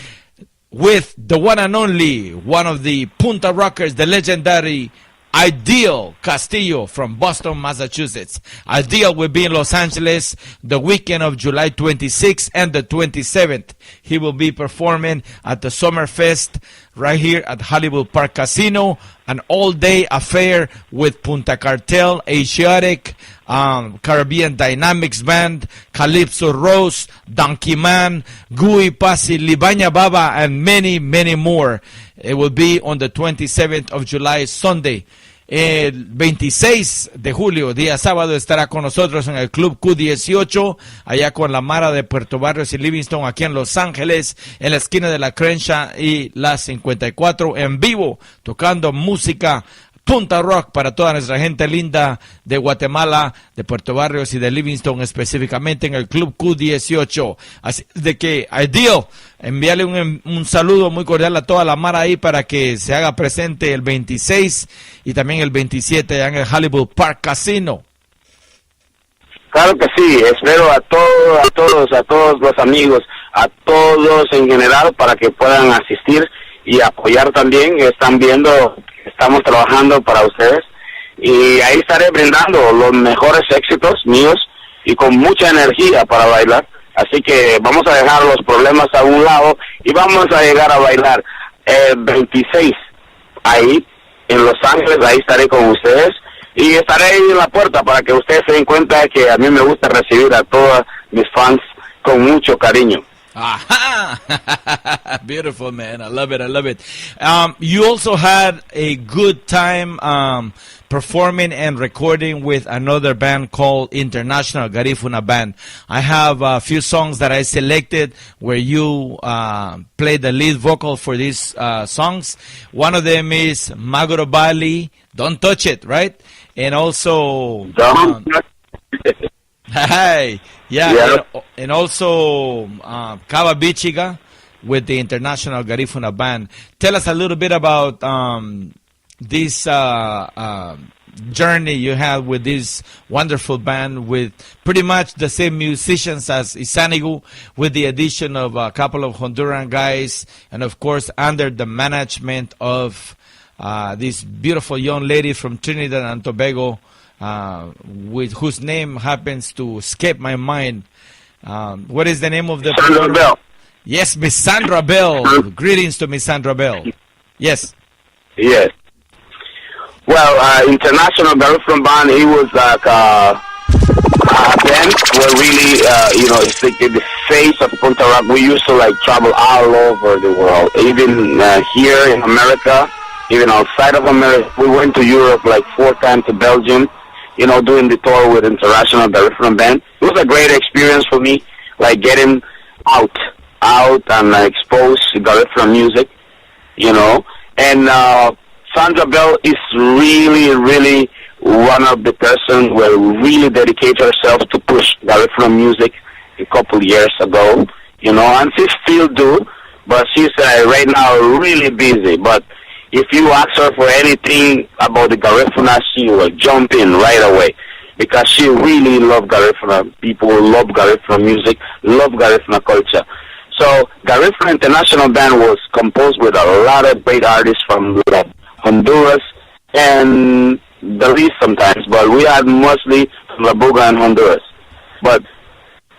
with the one and only, one of the Punta Rockers, the legendary Ideal Castillo from Boston, Massachusetts. Ideal will be in Los Angeles the weekend of July twenty-sixth and the twenty-seventh. He will be performing at the Summerfest right here at Hollywood Park Casino, an all-day affair with Punta Cartel, Asiatic, um, Caribbean Dynamics Band, Calypso Rose, Donkey Man, Gui Pasi, Libaña Baba, and many, many more. It will be on the twenty-seventh of July, Sunday. El veintiséis de julio, día sábado, estará con nosotros en el Club Q dieciocho, allá con la mara de Puerto Barrios y Livingston, aquí en Los Ángeles, en la esquina de la Crenshaw y la cincuenta y cuatro, en vivo, tocando música Punta Rock para toda nuestra gente linda de Guatemala, de Puerto Barrios y de Livingston, específicamente en el Club Q dieciocho. Así de que, Ideal, enviarle un, un saludo muy cordial a toda la mara ahí para que se haga presente el veintiséis y también el veintisiete allá en el Hollywood Park Casino. Claro que sí, espero a todo, a todos, a todos los amigos, a todos en general para que puedan asistir y apoyar también. Están viendo, estamos trabajando para ustedes y ahí estaré brindando los mejores éxitos míos y con mucha energía para bailar. Así que vamos a dejar los problemas a un lado y vamos a llegar a bailar el veintiséis ahí en Los Ángeles, ahí estaré con ustedes y estaré ahí en la puerta para que ustedes se den cuenta que a mí me gusta recibir a todos mis fans con mucho cariño. Aha! Beautiful, man. I love it. I love it. Um, you also had a good time um, performing and recording with another band called International Garifuna Band. I have a few songs that I selected where you uh, play the lead vocal for these uh, songs. One of them is Maguro Bali, Don't Touch It, right? And also, Don't um, Touch It. Hey, yeah, yeah. And, and also uh, Kaba Bichiga with the International Garifuna Band. Tell us a little bit about um, this uh, uh, journey you had with this wonderful band with pretty much the same musicians as Isanigu, with the addition of a couple of Honduran guys, and of course under the management of uh, this beautiful young lady from Trinidad and Tobago, uh, with whose name happens to escape my mind. Um, what is the name of the Sandra Bell. Yes, Miss Sandra Bell. Greetings to Miss Sandra Bell. Yes. Yes. Well, uh, International Garifuna Band, he was like uh, a band where really, uh, you know, it's like the face of Punta Rock. We used to like travel all over the world, even uh, here in America, even outside of America. We went to Europe like four times to Belgium, you know, doing the tour with International Garifuna Band. It was a great experience for me, like getting out, out and uh, expose Garifuna music, you know. And uh, Sandra Bell is really, really one of the person who really dedicate herself to push Garifuna music a couple years ago, you know, and she still do, but she's uh, right now really busy. But if you ask her for anything about the Garifuna, she will jump in right away because she really love Garifuna people, love Garifuna music, love Garifuna culture. So Garifuna International Band was composed with a lot of great artists from like, Honduras and Belize sometimes, but we had mostly from La Buga and Honduras. But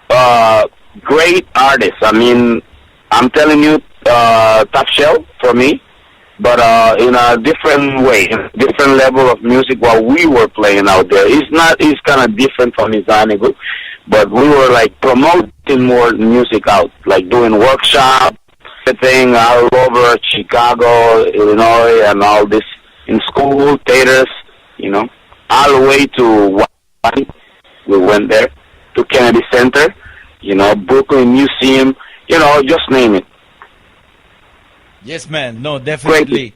uh, great artists. I mean, I'm telling you, uh, Top Shelf for me, but uh, in a different way, in a different level of music. What we were playing out there, it's not. It's kind of different from Izanigu, but we were like promoting more music out, like doing workshop, thing all over Chicago, Illinois, and all this in school, theaters, you know, all the way to We went there to Kennedy Center, you know, Brooklyn Museum, you know, just name it. Yes, man. No, definitely.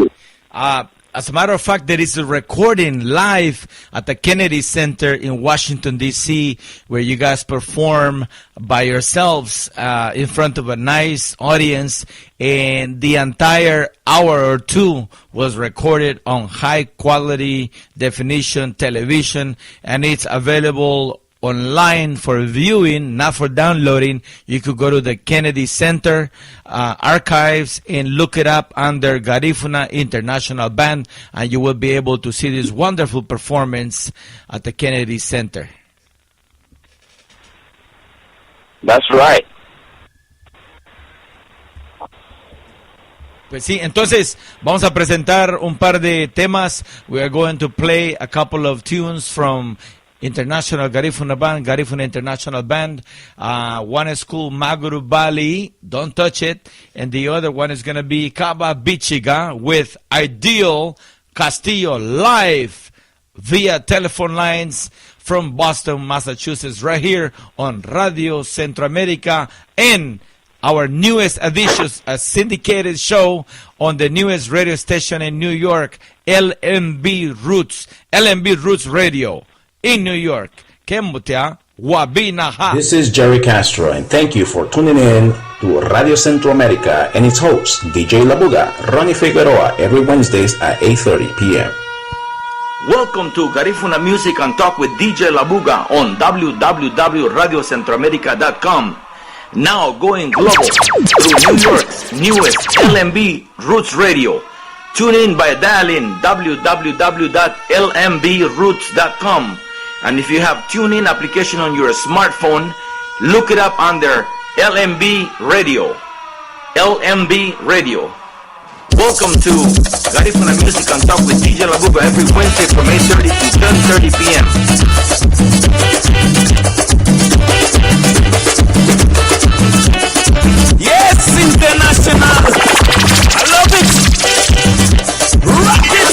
Uh, As a matter of fact, there is a recording live at the Kennedy Center in Washington, D C, where you guys perform by yourselves, uh, in front of a nice audience, and the entire hour or two was recorded on high quality definition television, and it's available online for viewing, not for downloading. You could go to the Kennedy Center, uh, archives and look it up under Garifuna International Band, and you will be able to see this wonderful performance at the Kennedy Center. That's right. Pues sí, entonces vamos a presentar un par de temas. We are going to play a couple of tunes from International Garifuna Band, Garifuna International Band. Uh, one is called Magurubali, Don't Touch It, and the other one is gonna be Kaba Bichiga with Ideal Castillo live via telephone lines from Boston, Massachusetts, right here on Radio Centroamérica, and our newest edition, a syndicated show on the newest radio station in New York, L M B Roots, L M B Roots Radio in New York. Kemutea wabinaha. This is Jerry Castro, and thank you for tuning in to Radio Centroamérica and its host, D J Labuga, Ronnie Figueroa, every Wednesdays at eight thirty p.m. Welcome to Garifuna Music and Talk with D J Labuga on w w w radio centroamerica dot com. Now going global through New York's newest L M B Roots Radio. Tune in by dialing w w w dot l m b roots dot com. And if you have TuneIn application on your smartphone, look it up under L M B Radio. L M B Radio. Welcome to Garifuna Music and Talk with D J Labuga every Wednesday from eight thirty to ten thirty p.m. Yes, International. I love it. Rock it.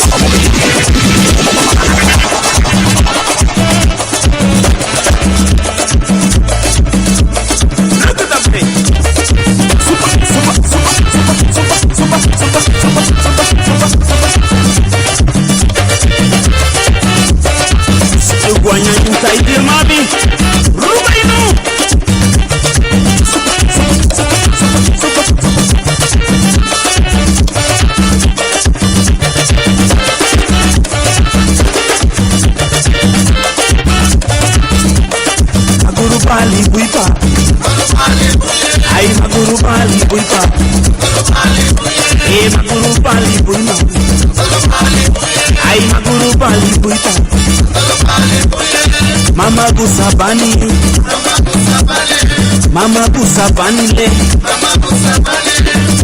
Magurubali buiba. Ay, magurubali buiba. Eh, magurubali buiba. Ay, magurubali buiba. Mama gusa bani. Mama gusa bani le.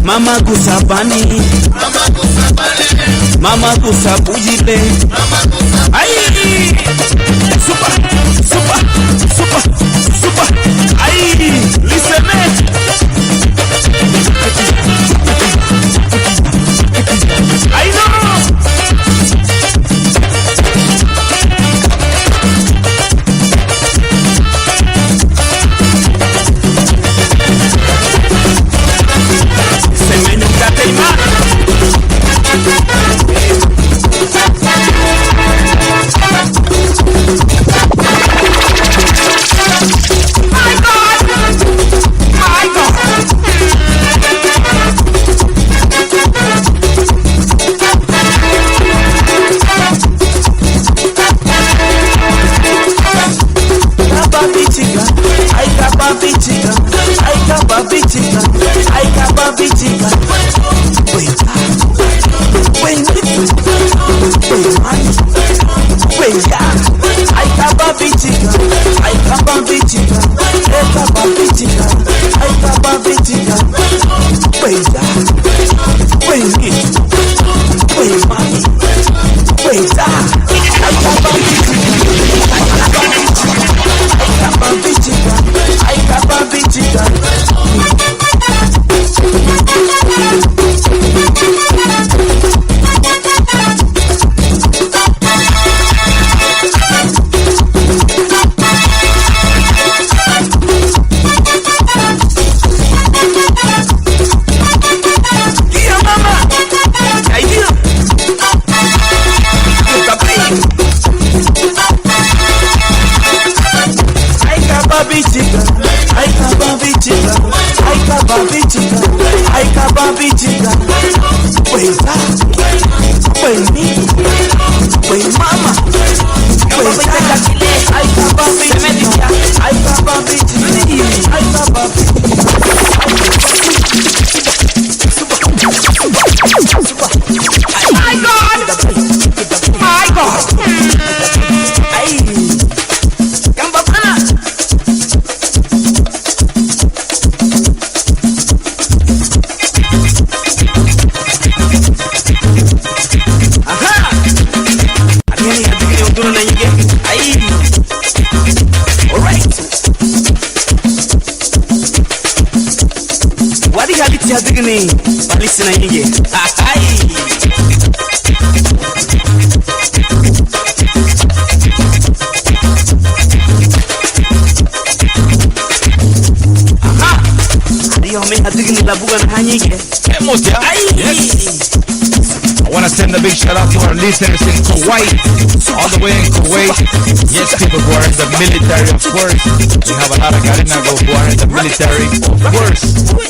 Mama gusa bani. Mama gusa buyile. Ay! Suba, suba, suba, suba. Ay! Liseme. Ay, no! Kaba bichiga, ay kaba bichiga, ay kaba bichiga, ay kaba bichiga. Wait, wait, wait, wait, ay kaba bichiga, ay kaba bichiga, ay kaba bichiga, ay kaba bichiga. Wait, wait, wait, wait, wait, ay kaba bichiga. My God! My God! Ay, kamba pana. Aha! Adiani, adiani, uduna na yige. Ay. All right. Wadi haditi hadigini, balisi na yige. Ay. Aha. Adi home hadigini labuga na hanyige. Ay. Yes. I want to send a big shout out to our listeners in Kuwait, all the way in Kuwait. Yes, people who are in the military, of course. We have a lot of Garinagu who are in the military, of course.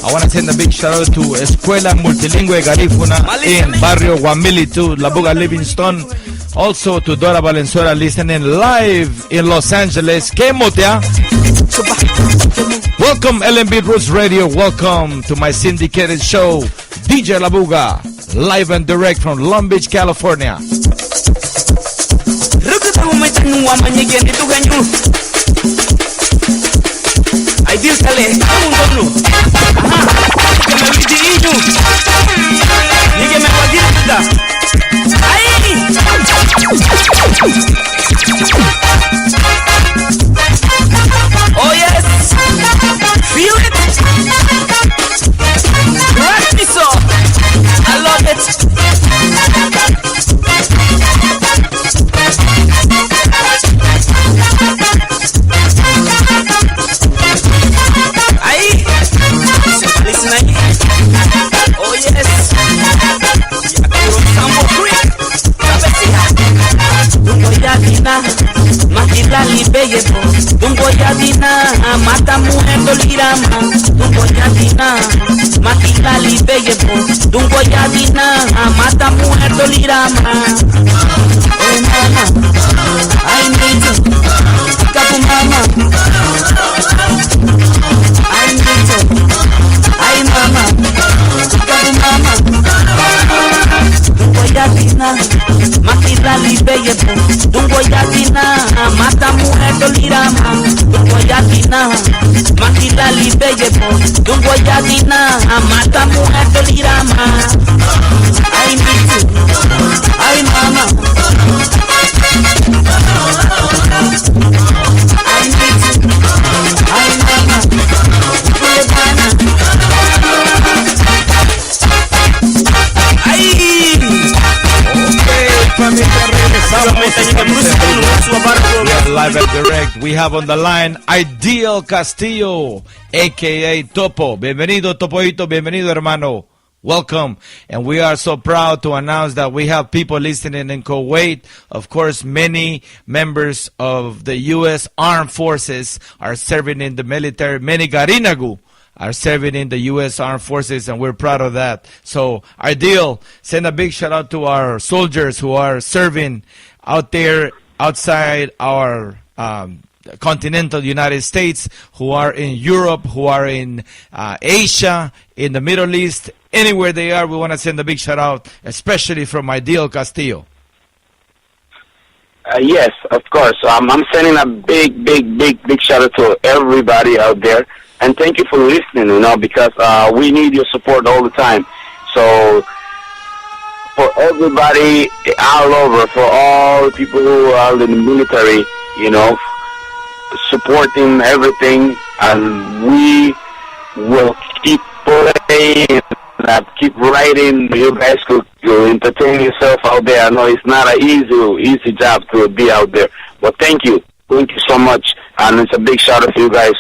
I want to send a big shout out to Escuela Multilingüe Garifuna in Barrio Wamilitu, Labuga Livingstone. Also to Dora Valenzuela listening live in Los Angeles. Kemotia. Welcome, L M B Roots Radio. Welcome to my syndicated show, D J Labuga, live and direct from Long Beach, California. Rukutahumetanua manyegeni tugañu. Ay, Dios, dale, vamos, vamos. Ajá. Nígueme, Luigi, niño. Nígueme, Guajira, puta. Ay. Oh, yes. Feel it. Practice on. I love it. Ay. Listen, ay. Oh, yes. Sambo Creek. Dunguya dina, magila libeye bo. Dunguya dina, mata muerto lirama. Dunguya dina, magila libeye bo. Dunguya dina, mata muerto lirama. Oh mama, I need you. Kabu mama. Ay, nitu. Ay, mama. Kabu mama. Dunguya dina, magila libeye bo. Dunguya dina, mata muerto lirama. Dunguya dina, magila libeye bo. Dunguya dina, mata muerto lirama. Ay, nitu. Ay, mama. Ay, mama. Ay. Ok, familia, regresamos. Estamos en vivo. We are live and direct. We have on the line Ideal Castillo, A K A Topo. Bienvenido, Topoito. Bienvenido, hermano. Welcome. And we are so proud to announce that we have people listening in Kuwait. Of course, many members of the U S Armed Forces are serving in the military. Many Garinagu are serving in the U S Armed Forces, and we're proud of that. So, Ideal, send a big shout out to our soldiers who are serving out there outside our, um, continental United States, who are in Europe, who are in, uh, Asia, in the Middle East, anywhere they are. We want to send a big shout out, especially from Ideal Castillo. Uh, yes, of course. Um, I'm sending a big, big, big, big shout out to everybody out there. And thank you for listening, you know, because, uh, we need your support all the time. So, for everybody all over, for all people who are in the military, you know, supporting everything, and we will keep playing and keep writing. You guys could, could entertain yourself out there. I know it's not an easy, easy job to be out there, but thank you. Thank you so much, and it's a big shout out to you guys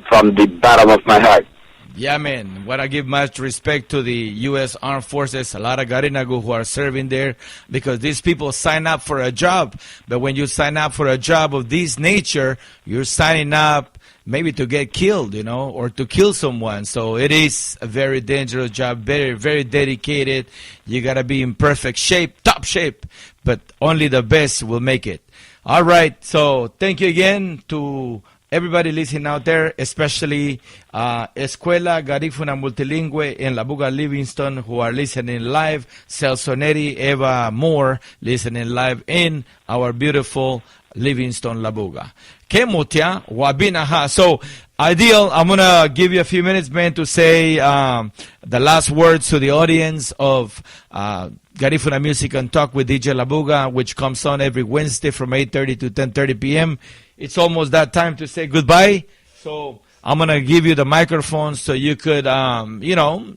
from the bottom of my heart. Yeah, man. What I give much respect to the U S Armed Forces, a lot of Garinagu who are serving there, because these people sign up for a job. But when you sign up for a job of this nature, you're signing up maybe to get killed, you know, or to kill someone. So it is a very dangerous job, very, very dedicated. You gotta be in perfect shape, top shape, but only the best will make it. All right, so thank you again to everybody listening out there, especially, uh, Escuela Garifuna Multilingüe en La Buga, Livingston, who are listening live, Celso Neri, Eva Moore, listening live in our beautiful Livingston, La Buga. Ke mutia, wabinaha. So, Ideal, I'm gonna give you a few minutes, man, to say, um, the last words to the audience of, uh, Garifuna Music and Talk with D J La Buga, which comes on every Wednesday from eight thirty to ten thirty p m. It's almost that time to say goodbye. So I'm gonna give you the microphone so you could, um, you know,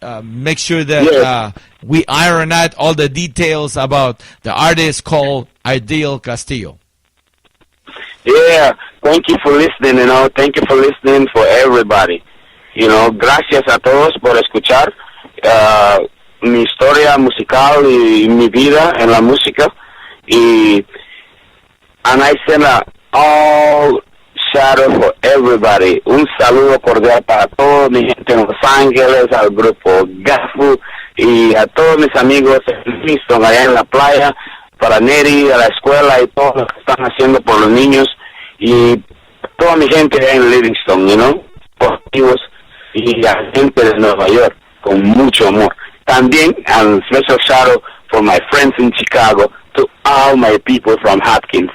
uh, make sure that, yes, uh, we iron out all the details about the artist called Ideal Castillo. Yeah, thank you for listening, you know, thank you for listening for everybody. You know, gracias a todos por escuchar, ah, mi historia musical y mi vida en la música. Y, and I send a all shout out for everybody. Un saludo cordial para toda mi gente en Los Ángeles, al grupo Gafu y a todos mis amigos en Livingston, allá en la playa, para Neri, a la escuela y todo lo que están haciendo por los niños y toda mi gente allá en Livingston, you know, positivos y a la gente de Nueva York con mucho amor. También, and special shout out for my friends in Chicago, to all my people from Hopkins,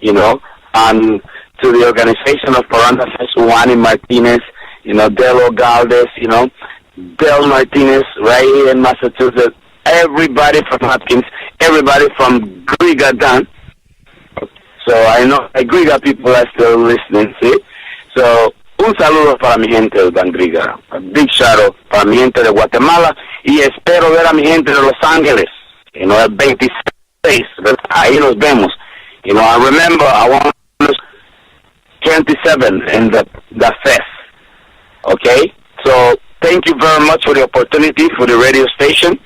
you know, and to the organization of Paranda Fest, Juani Martinez, you know, Delo Galdes, you know, Del Martinez, right here in Massachusetts, everybody from Hopkins, everybody from Griga Dan. So I know the Griga people are still listening, see? So, un saludo para mi gente de Dan Griga. A big shout out para mi gente de Guatemala. Y espero ver a mi gente de Los Ángeles, you know, el veintiséis. Ahí nos vemos. You know, I remember I want twenty-seven in the, the fest. Okay? So, thank you very much for the opportunity for the radio station.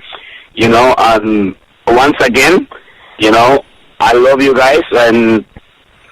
You know, and once again, you know, I love you guys, and,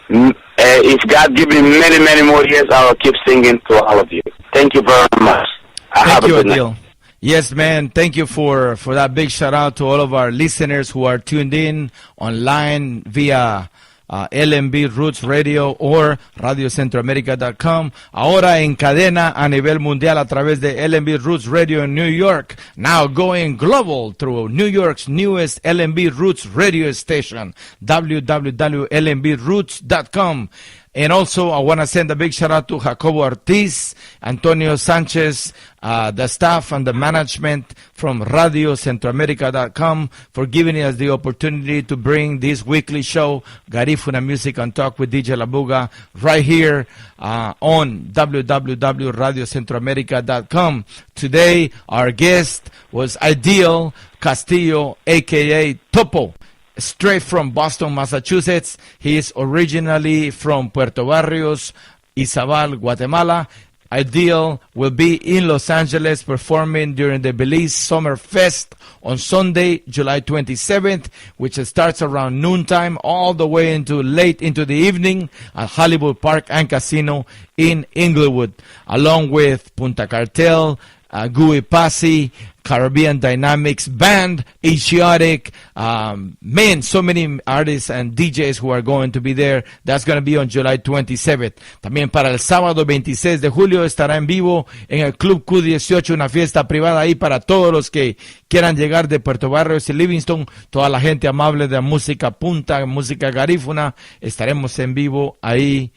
mm, eh, if God give me many, many more years, I will keep singing to all of you. Thank you very much. I have a good night. Thank you, Adil. Yes, man. Thank you for, for that big shout out to all of our listeners who are tuned in online via uh, L M B Roots Radio or radio centroamerica dot com. Ahora en cadena a nivel mundial a través de L M B Roots Radio en New York. Now going global through New York's newest L M B Roots radio station, w w w dot l m b roots dot com. And also, I wanna send a big shout out to Jacobo Ortiz, Antonio Sanchez, uh, the staff and the management from radio centroamerica dot com for giving us the opportunity to bring this weekly show, Garifuna Music and Talk with D J Labuga, right here, uh, on w w w radio centroamerica dot com. Today, our guest was Ideal Castillo, A K A Topo, straight from Boston, Massachusetts. He is originally from Puerto Barrios, Izabal, Guatemala. Ideal will be in Los Angeles performing during the Belize Summer Fest on Sunday, July twenty-seventh, which starts around noontime all the way into late into the evening at Hollywood Park and Casino in Inglewood, along with Punta Cartel, uh, Guy Pasi, Caribbean Dynamics Band, Idiotic, um, man, so many artists and D Js who are going to be there. That's gonna be on July twenty-seventh. También para el sábado veintiséis de julio estará en vivo en el Club Q dieciocho, una fiesta privada ahí para todos los que quieran llegar de Puerto Barrios y Livingston. Toda la gente amable de la música punta, música garífuna, estaremos en vivo ahí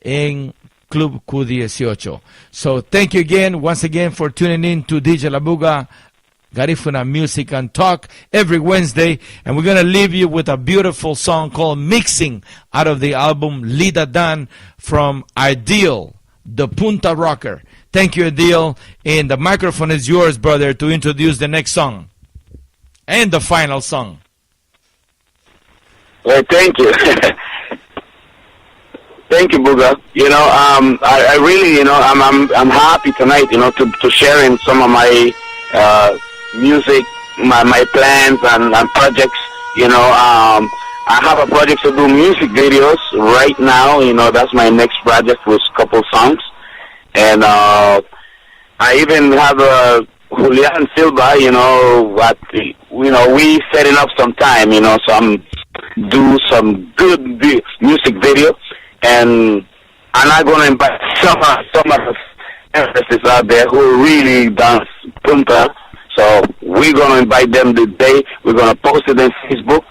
en Club Q dieciocho. So thank you again, once again, for tuning in to D J Labuga, Garifuna Music and Talk, every Wednesday. And we're gonna leave you with a beautiful song called Mixing out of the album Lida Dan from Ideal, the Punta Rocker. Thank you, Ideal. And the microphone is yours, brother, to introduce the next song and the final song. Well, thank you. Thank you, Buga. You know, um, I, I really, you know, I'm, I'm, I'm happy tonight, you know, to, to sharing some of my, uh, music, my, my plans and, and projects. You know, um, I have a project to do music videos right now. You know, that's my next project with couple songs. And uh, I even have uh, Julian Silva, you know, what, you know, we setting up some time, you know, some do some good vi- music video. And I'm not going to invite some of, some of the artists out there who really dance punta. So we're going to invite them today. We're going to post it in Facebook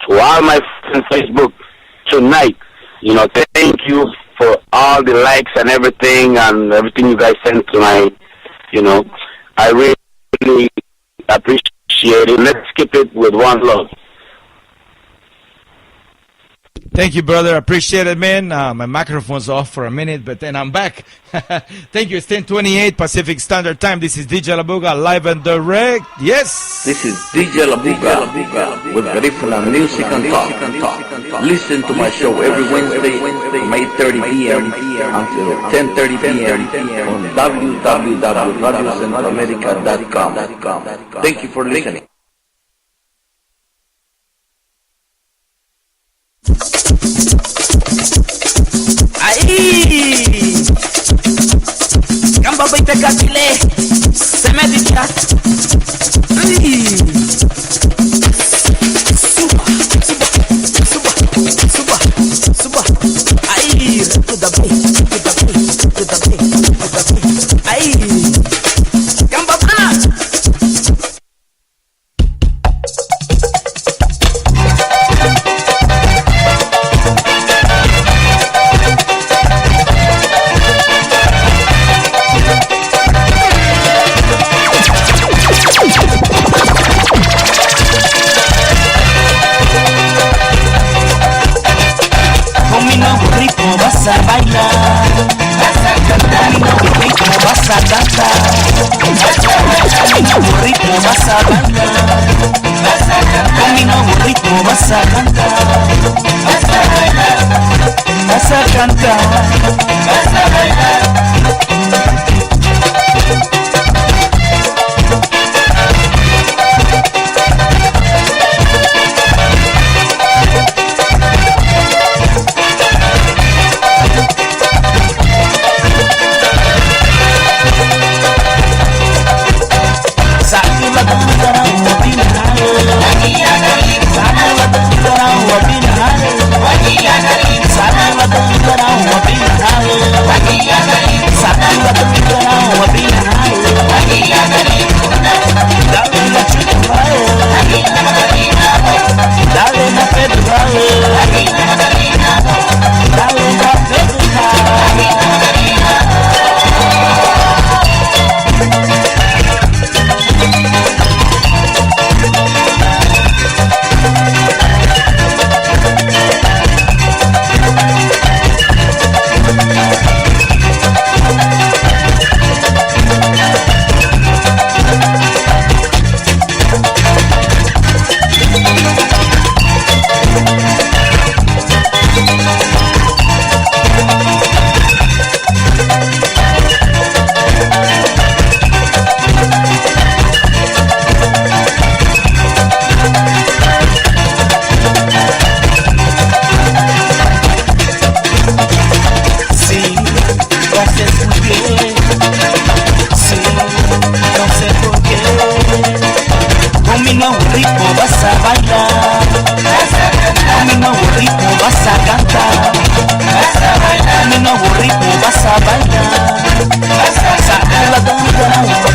to all my friends in Facebook tonight. You know, thank you for all the likes and everything and everything you guys sent tonight. You know, I really appreciate it. Let's keep it with one love. Thank you, brother. Appreciate it, man. Uh, my microphone's off for a minute, but then I'm back. Thank you. It's ten twenty-eight Pacific Standard Time. This is D J Labuga, live and direct. Yes. This is D J Labuga with Garifuna Music and Talk. Listen to my show every Wednesday from eight thirty p m until ten thirty p m on w w w dot radio central america dot com. Thank you for listening. Ai! Kamba baita katile, semedika. Ai! Suba, suba, suba, suba, suba. Ai! Tuda bai, tuda bai, tuda bai, tuda bai. Ai! Kamba bana. Con mi nuevo ritmo vas a bailar. Con mi nuevo ritmo vas a cantar. Con mi nuevo ritmo vas a bailar. Con mi nuevo ritmo vas a cantar. Vas a cantar. Sí, lo haces muy bien. Sí, no sé por qué. Con mi nuevo ritmo vas a bailar. Con mi nuevo ritmo vas a cantar. Con mi nuevo ritmo vas a bailar. Saca la danza,